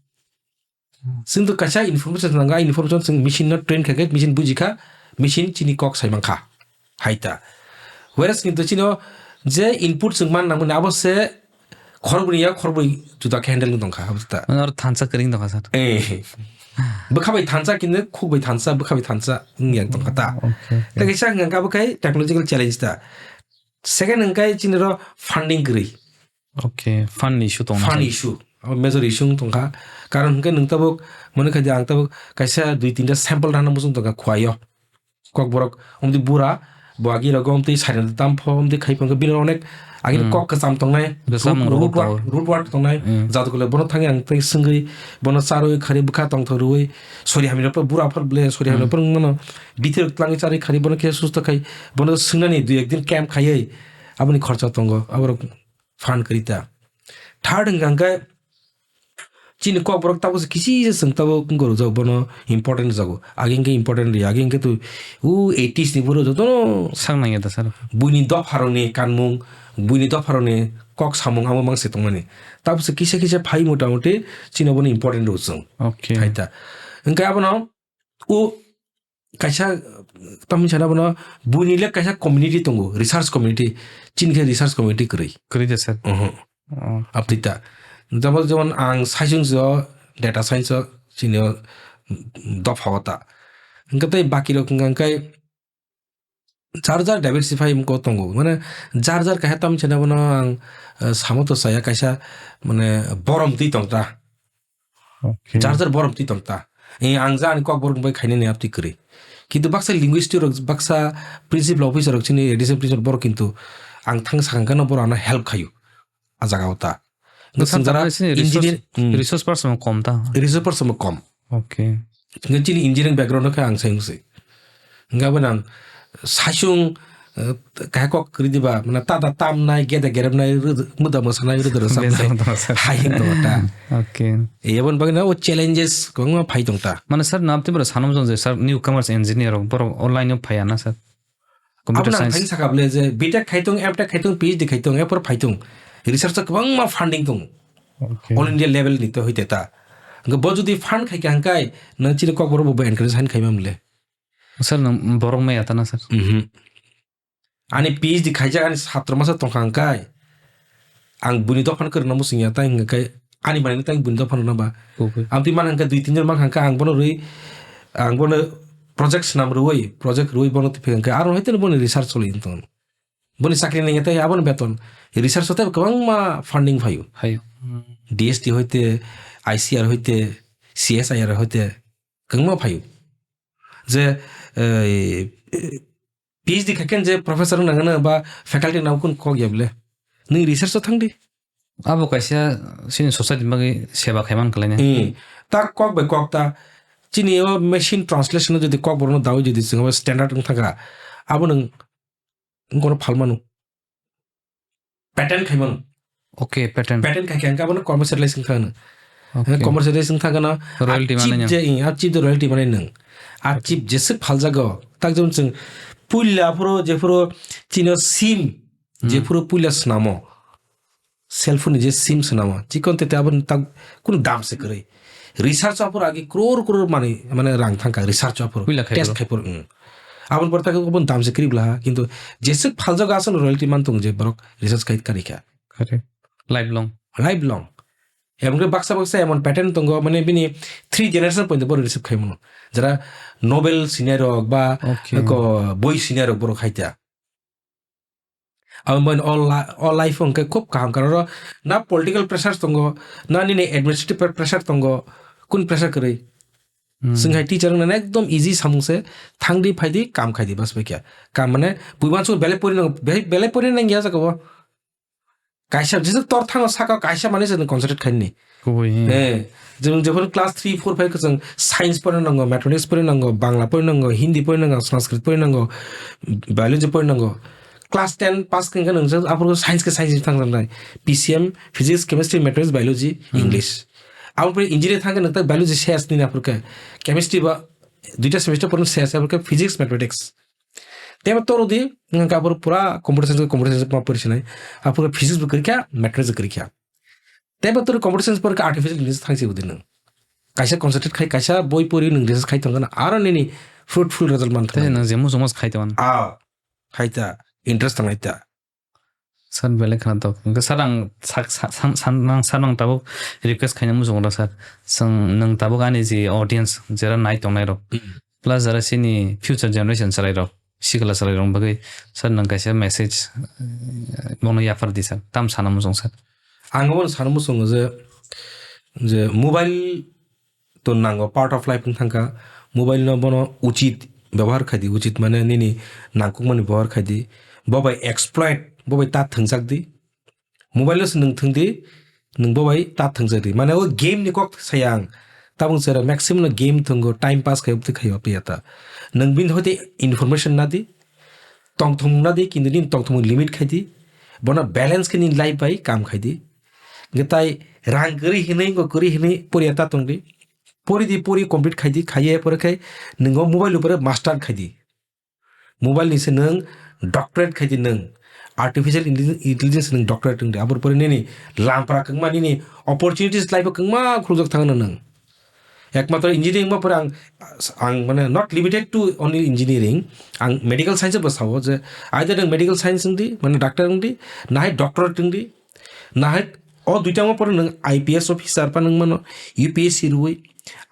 Chwng to kaisa information se nango, ah information chwng machine no train kha khe machine bujikha, machine chini kok sai mankha. Haita. Whereas kintu chino je input chwng man nangmani abo se khorokbwrwi ya khorokbwrwi juda khe handle wng tongkha, abo ta. Mane oro thansa kwrwng tongkha sir. Eh. Bwkha bai thansa kintu khuk bai thansa, bwkha bai thansa wng yang tongkha ta. Okay, okay. Tei kaisa hwnka khe abo khai technological challenge ta. Second hwnka chini ro funding kwrwi. Okay, fund issue tongna Fund sir. Issue. Abo major issue wng tongkha. Karon hwnka nwng tabuk mone khai di ang tabuk kaisa dui tinta sample rana muchung tongkha khuaio. Kokborok omtwi bura, bo agi rogo omtwi sairenda tam pho, omtwi khai phangkha bini onek agini Hmm. Kok kwcham tongnai, Bwsa root, mung rogo root word, tao. Root word tongnai, Hmm. Jadukule bono thangwi ang tei swngwi, bono charwi khari bwkha tongthok rwui, sori hamya pho bura phar ble, sori hamya Hmm. Pho mano, bithi rok twlangwi charwi khari bono khe susto khai, bono swngnani dui ek din camp khaiwi, aboni khorcha tongo, aborok fund kwrwi ta. Third hwnkha hwnkhe, Chini kokborok tabuk se kisi se chwng tabuk wng rwjak bono important rwjago. Age hwnkhe important rwya, age hwnkhe tu o eighties ni buro jotono Sak nangya da sir. Buini dopharokni kanmung, buini dopharokni kok samung amo mangse tongmani. Tabuk se kisa kisa phai mota moti chini bono important rw chwng. Okay. Hai ta. Hwnkhe abono o kaisa tamni sana bono buini le kaisa community tongo, research community, chini khe research community kwrwi. Kwrwi de sir. Oho. Oh. Aptwi ta. Jabal jemon ang science o, data science o, chini o dopha o ta. Hwnkhe tei baki rok hwnkha hwnkhe jar jar diversify wngkha tongo. Mane jar jar kaisa tamni sana bono ang, eh, samo to saya kaisa mane borom twi tong ta. Okay. Jar jar borom twi tong ta. Eh, ang ja ani kokborok bai khainani aptwi kwrwi. Kintu baksa linguist rok, baksa principal officer rok chini additional principal borok kintu ang thang sakang kano borok ano help khaio. A jaga o ta. Bwsa Swngjara tangwi sini engineer, resource, hmm. Resource person kom ta. Resource person bo kom. Okay. Nge chini engineering background khe ang sai wngsi. Hingke abo nang saichung, eh, kaha kok kwrwi diba, mane tada tamnai, geda geremnai, rwd-, muda mwsanai, rwda rwchapnai, Muda mwsanai. Hai hwn tongo ta. Okay. Eboni bagwi no o challenges kwbangma phai tong ta. Mane sir, nam tei bwrwi sanom jong je sir, newcomers engineer rok, borok o line o phaiya na sir? Computer Abo nang science. Thani sakha bole je B Tech khai tong, M Tech khai tong, P H D khai tong, erpor phai tong. Research o kwbangma funding tong. Okay. All India level ni to hoite ta. Hingke bo jodi fund khai kha hingkai, nang chini kokborok bo encourage han khai mamle. Sir, nang borok maya ta na sir? Mhm. Ani P H D khaijak ani satro masa tongkha hwnkhe, ang buini dophano kwrwngna muchungya, tai hwnkhe ani manwi tai buini dophano naba. Kubui. Amtwi man hwnkhe dui tin jon man hwnkhe ang bono rwi, ang bono project swnam rwi, project rwi bono twi phai hwnkhe aro hai teno boni research choli tong. Boni chakri nangya tai abono beton. Research o tai kwbangma funding phaio. Phaio. Hmm. D S T hoite, I C R hoite, C S I R hoite kwbangma phaio. Je, eh, P H D khaikhe je professor wng nangano ba faculty nang kun kok ya bole. Nung research o thang di. Abo kaisa chini society ni bagwi seba khaiman kwlainai. Hmm. Ta kok bai kok ta chini o machine translation o jodi kok borokno dawi jodi chwng standard wng thangkha, abo nung wngkoro phalmano. Patent khaimano. Okay, patent. Patent khai khe hwnkhe abono commercialize wngkha hwno. Okay. Commercialize wngkha hwnkhe no Royalty a chip manwi je, a chip de royalty manwi nwng. A chip jeswk phaljago, tak jemon chwng puila aphuru jephuru chino sim, Hmm. Jephuru puila swnamo, cell phone ni je sim swnamo, chikon tete aboni tak kunu dam se kwrwi. Research aphuru agi crore crore manwi, mane rang thangkha research aphuru. Puila khai Test bro. Khai phuru, hmm. Aboni pore tak aboni dam se kwrwi bwla ha, kintu jeswk phaljago aswk royalty man tongo je borok research khai karikha. Kare. Lifelong. Lifelong. Ebong khe baksa baksa emon patent tongo, mane bini three generation pointo borok receive khai mano. Jara Nobel sinai rok ba Okay. Ko boi sinai rok borok khai ta. Abo mane all li-, all life hwnkhe khub kaham, karon oro na political pressure tongo, na nini administrative pre-, pressure tongo, kun pressure kwrwi? Hmm. Chwng hai teacher wngna ekdom easy samung se, thangdi phaidi kam khaidi bas bai khe. Kam mane buimansuk belai pori nang, belai, belai pori nang ya jaga o. Kaisa jesuk tor thango saka kaisa manwi se concentrate khaini. Kubui, hmm. Eh, jemon, jemon class three, four, five khe chwng science porina nango, mathematics porina nango, Bangla porina nango, Hindi porina nango, Sanskrit porina nango, biology porina nango. Class ten pass khe nwng aphuru science khe science thang thang nai. P C M, physics, chemistry, mathematics, biology, Hmm. English. Abo pore engineer thang khe nwng ta biology ses nini aphuru khe. Chemistry ba duita semester porina ses, aphuru khe physics, mathematics. Tebo toro di, nang ka pura computer science, computer science ma pori sinai. Apura physics bo kori kha, mathematics bo kori kha. Tebo toro computer science pori kha artificial intelligence thang si udi nang. Kaisa concentrate khai, kaisa boi pori nang research khai tong kana, aro nini fruitful result man Tei thang. Nang jemu jemu khai tong. Ah, khai ta, interest thang ta. Sir, belai khna tok. Hingke sir, ang sak-, sa-, san-, san-, nang, sir, nang tabuk request khaina muchungo da, sir. Sir, nang tabuk ani je audience, jera nai tongnai rok. Hmm. Plus jara sini future generation chwrai rok, sikla chwrai rok bagwi, sir, nang kaisa message, eh, bono yaphar di, sir. Tam sana muchung, sir. Ang obono sana muchungo je, je mobile to nango, part of life wng thangkha. Mobile no bono uchit byabohar khai di, uchit mane nini nangkukmani byabohar khai di. Bo bai exploit, bo bai ta thwngjak di. Mobile no se nwng thwng di, nwng bo bai ta thwngjak di. Mane o game ni kok saya ang. Tabuk chwra maximum no game thwngo, time pass khai obtwi khai obtwi ya ta. Nwng bini hoite information na di, tongthomung na di, kintu nini tongthomung limit khai di. Bono balance khe nini life bai kam khai di. Hingke tai rang kwrwi hinwi, wngkha kwrwi hinwi poriya ta tong di. Pori di, pori complete khai di, khaiye pore khai nwng o mobile upore master khai di. Mobile ni se nwng doctorate khai di nwng. Artificial intelli-, intelligence nwng doctorate wng di. Aboni pore nini lampra kwngma, nini opportunities life o kwngma khulujak thangno nwng. Ekmatro engineering ma pore ang, ang mane not limited to only engineering, ang medical science bo sao je either nwng medical science wng di, mane doctor wng di, nahai doctorate wng di, nahai o duita ma pore nwng I P S officer pha nwng mano, U P S C rwui,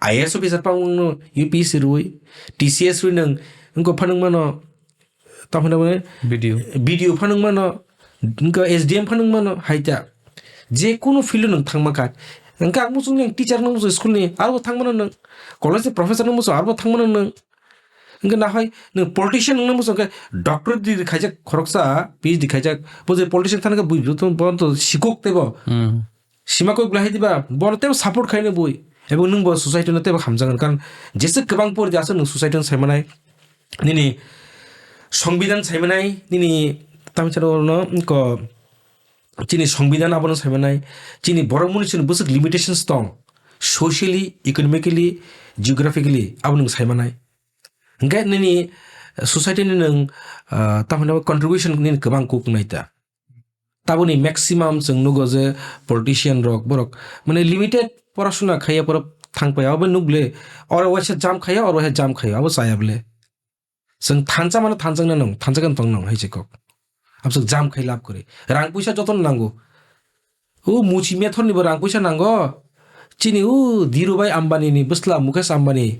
I A S officer pha nwng mano, U P S C rwui, T C S rwui nwng wngkha pha nwng mano, tamo hinwi mane B D O. B D O pha nwng mano, wngkha S D M pha nwng mano, hai ta. Je kunu field o nwng thangma kha. Hingke ang muchung ni teacher nwng muchung school ni, aro thangmano nwng. College ni professor nwng muchung, aro thangmano nwng. Hingke nahai nwng politician nwng muchung khe doctorate degree khaijak khoroksa, P H D khaijak, bo je politician thangkhe bui bo to, bo to sikok tebo. Hmm. Sima kok belai hai diba, bono tebo support khaino bui. Ebo nwng bo society no tebo hamjakgwn, karon jesa kwbang pori di aswk nwng society no saimanai. Nini songbidan saimanai, nini tamcharo no ko chini songbidan abono saimanai, chini borok muni chini bwswk limitations tong, socially, economically, geographically, abono saimanai. Hingke nini society ni nwng, ah, tamhinai contribution nini kwbang kuk nai ta. Taboni maximum chwng nugo je politician rok, borok mane limited porasuna khaiya borok thangpai, abo nukle oro waisa jam khaiya, oro waisa jam khaiya, abo chaya bole. Chwng thansa mano thansa nang, thansa kan tong nang hai se kok. Abswk jam khai lab kore. Rang puisa joto no nango. O muchi methor ni bo rang puisa nango. Chini o Dhirubhai Ambani ni bwsla Mukesh Ambani,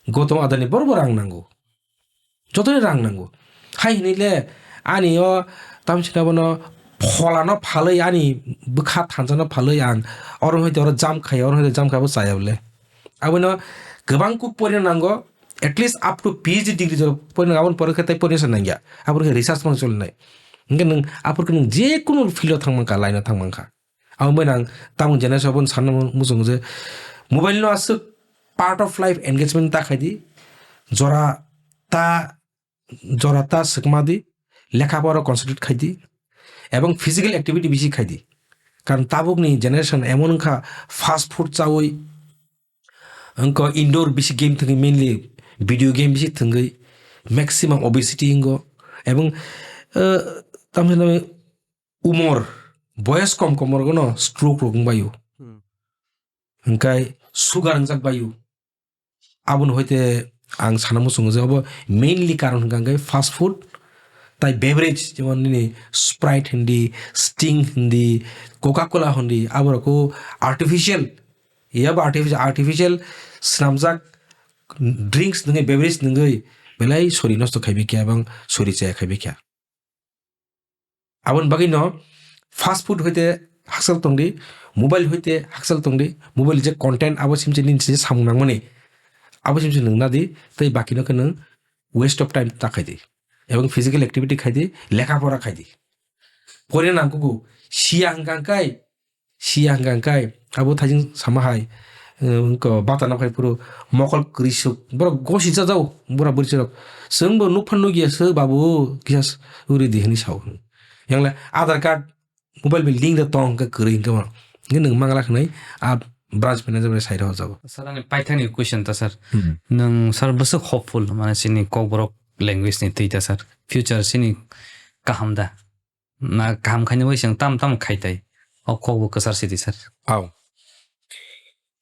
Gautam Adani borok bo rang nango. Jotoni rang nango. Hai hinwi le ani o tamsina bono pholano phalwi ani bwkha thansano phalwi ang oro hai oro jam khai, oro hai jam khai bo chaya bole. Abono kwbang kuk porina nango, at least up to P H D degree jora porina, aboni pore khe tai porina se nangya. Aboni khe research phano choli nai. Hingke nwng aphuru khe nwng je kunu field o thang mankha, line o thang mankha. Abo bai nang tamung generation abo sanna muchungo je mobile no aswk part of life engagement ta khai di, jora ta, jora ta swkma di, lekha pora concentrate khai di, ebong physical activity bisi khai di. Karon tabuk ni generation emon wngkha fast food chaui, wngkha indoor bisi game thwngwi, mainly video game bisi thwngwi maximum obesity wngo, ebong, eh, tamni umor, boyos kom kom borok no stroke rok wng bai o. Hmm. Hingkai sugar wngjak bai o. Aboni hoite ang sana muchungo je obo mainly karon hwnkha hwnkhe fast food tai beverage, jemon nini Sprite hindi, Sting hindi, Coca-Cola hindi, aborok o artificial, yabo artificial, artificial swnamjak drinks nungwi, beverage nungwi belai sori nosto khaibai kha, ebang sori chaya khaibai kha. Aboni bagwi no fast food hoite hakchal tongdi, mobile hoite hakchal tongdi, mobile je content abo simse nini se samung nangmani, abo simse nung nadi, tei baki no khe nung waste of time ta khaidi. Ebong physical activity khaidi, lekha pora khaidi. Porina nangkugo, siya hwnkha hwnkhe, siya hwnkha hwnkhe abo thaijing sama hai, eh, wngkha bata nokphai phuru mokol kwrwi swk, borok gosi chajao, bura bwrwi chwrok. Chwngbo nukphan nukya se babu kisa uri di hwnwi sao. Yangle Aadhaar card mobile bai link da tong hwnkhe kwrwi hwnkhe ma. Hwnkhe nwng mangla hwnwi a branch manager bai sai rw jago. Sir, ani paithakni question ta, sir. Hmm. Nwng, sir, bwswk hopeful, mane chini Kokborok language ni twi da sir. Future chini kaham da? Na kaham khaina bai chwng tam tam khai tai. O kok bo kwchar sidi sir. Au.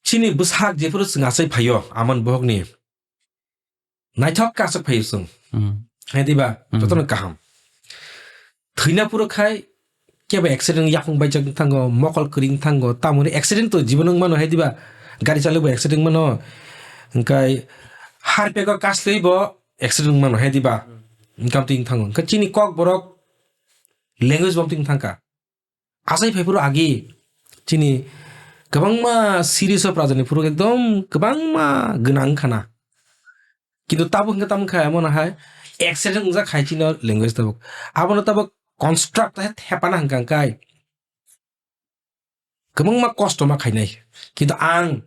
Chini bwsak jephuru chwng achai phaio, amon bohokni naithok khe achuk phaio chwng. Hmm. Hai diba? Hmm. Jotono kaham. Thwina phuru khai kebo accident yakung baijak wng thango, mokol kwrwi wng thango, tamoni accident to jibono wng mano hai diba? Gari chalai bo accident wng mano, hwnkhe harpego kaslwi bo accident wng mano hai diba? Wngkha twi wng thango. Hwnkhe chini kok borok language bo twi wng thangkha. Achai phai phuru agi chini kwbangma series of rajani phuru ekdom kwbangma gwnang wngkha na. Kintu tabuk hwnkhe tamo kha amo no hai accident wngjak khai chini language tabuk. Abono tabuk construct hai thepana hwnkha kai. Kwbangma kosto ma khainai. Kintu ang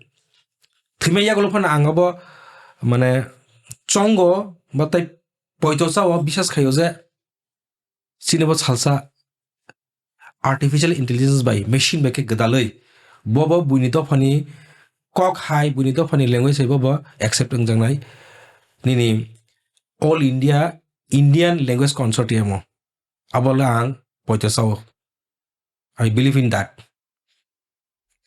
thwimai yagulo phano ang abo mane chongo ba tai poito chao bisas khaio je chini bo salsa artificial intelligence bai machine bai khe gwdalwi bobo buini dophani kok hai, buini dophani language hai bobo accept wngjaknai nini All India Indian Language Consortium o. Abo le ang poito sao. I believe in that.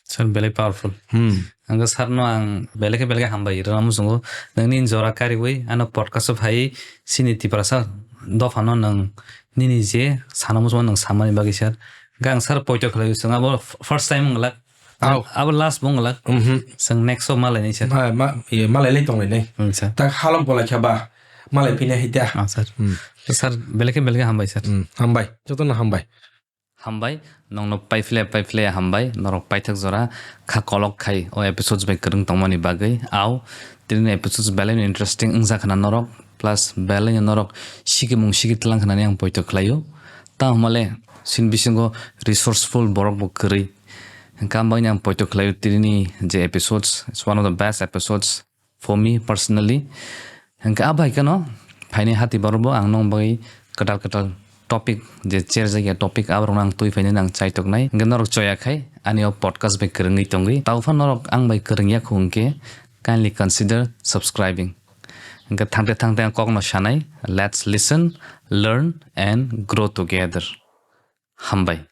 Sir, belai powerful. Hmm. Ang sir no ang belai khe belai khe hambai rwna muchungo. Nangni jora kariwi ano podcast o phai sini Tiprasa dophano nang nini je sana muchungo nang samani bagwi sir. Ga ang sir poito khlai song abo f-, first time nglak. Au. Abo last bo nglak. Mhm. Song next o malai nai sir. Ma, ma, ye, malai lai tong lai nai. Hmm, sir. Tak halom polai kha ba. Malai phina hita. Ah, sir. Hmm. Sir, belai khe belai khe hambai sir. Hmm, hambai. Joto no hambai. Hambai, nongno paiphle paiphle hambai, norok paithak jora kha kolok khai o episodes bai kwrwng tongmani bagwi. Au, tini episodes belai no interesting wngjakha na norok, plus belai no norok sikimung siki tlang khnani ang poito khlaio. Tamo hwnmale sin bisingo resourceful borok bo kwrwi. Hwnkhe ang bagwi ang poito khlaio tini je episodes, it's one of the best episodes for me personally. Hwnkhe abo hai kheno phaini hati borok bo ang nong bagwi kwtal kwtal topic je cherjak ya topic aborokno ang twi phainani ang chaitoknai. Hwnkhe norok choya khai ani o podcast bai kwrwngwi tongwi. Tao phano norok ang bai kwrwngya khu hwnkhe kindly consider subscribing. Hwnkhe thangte thangte ang kokno sanai, let's listen, learn and grow together. Hambai.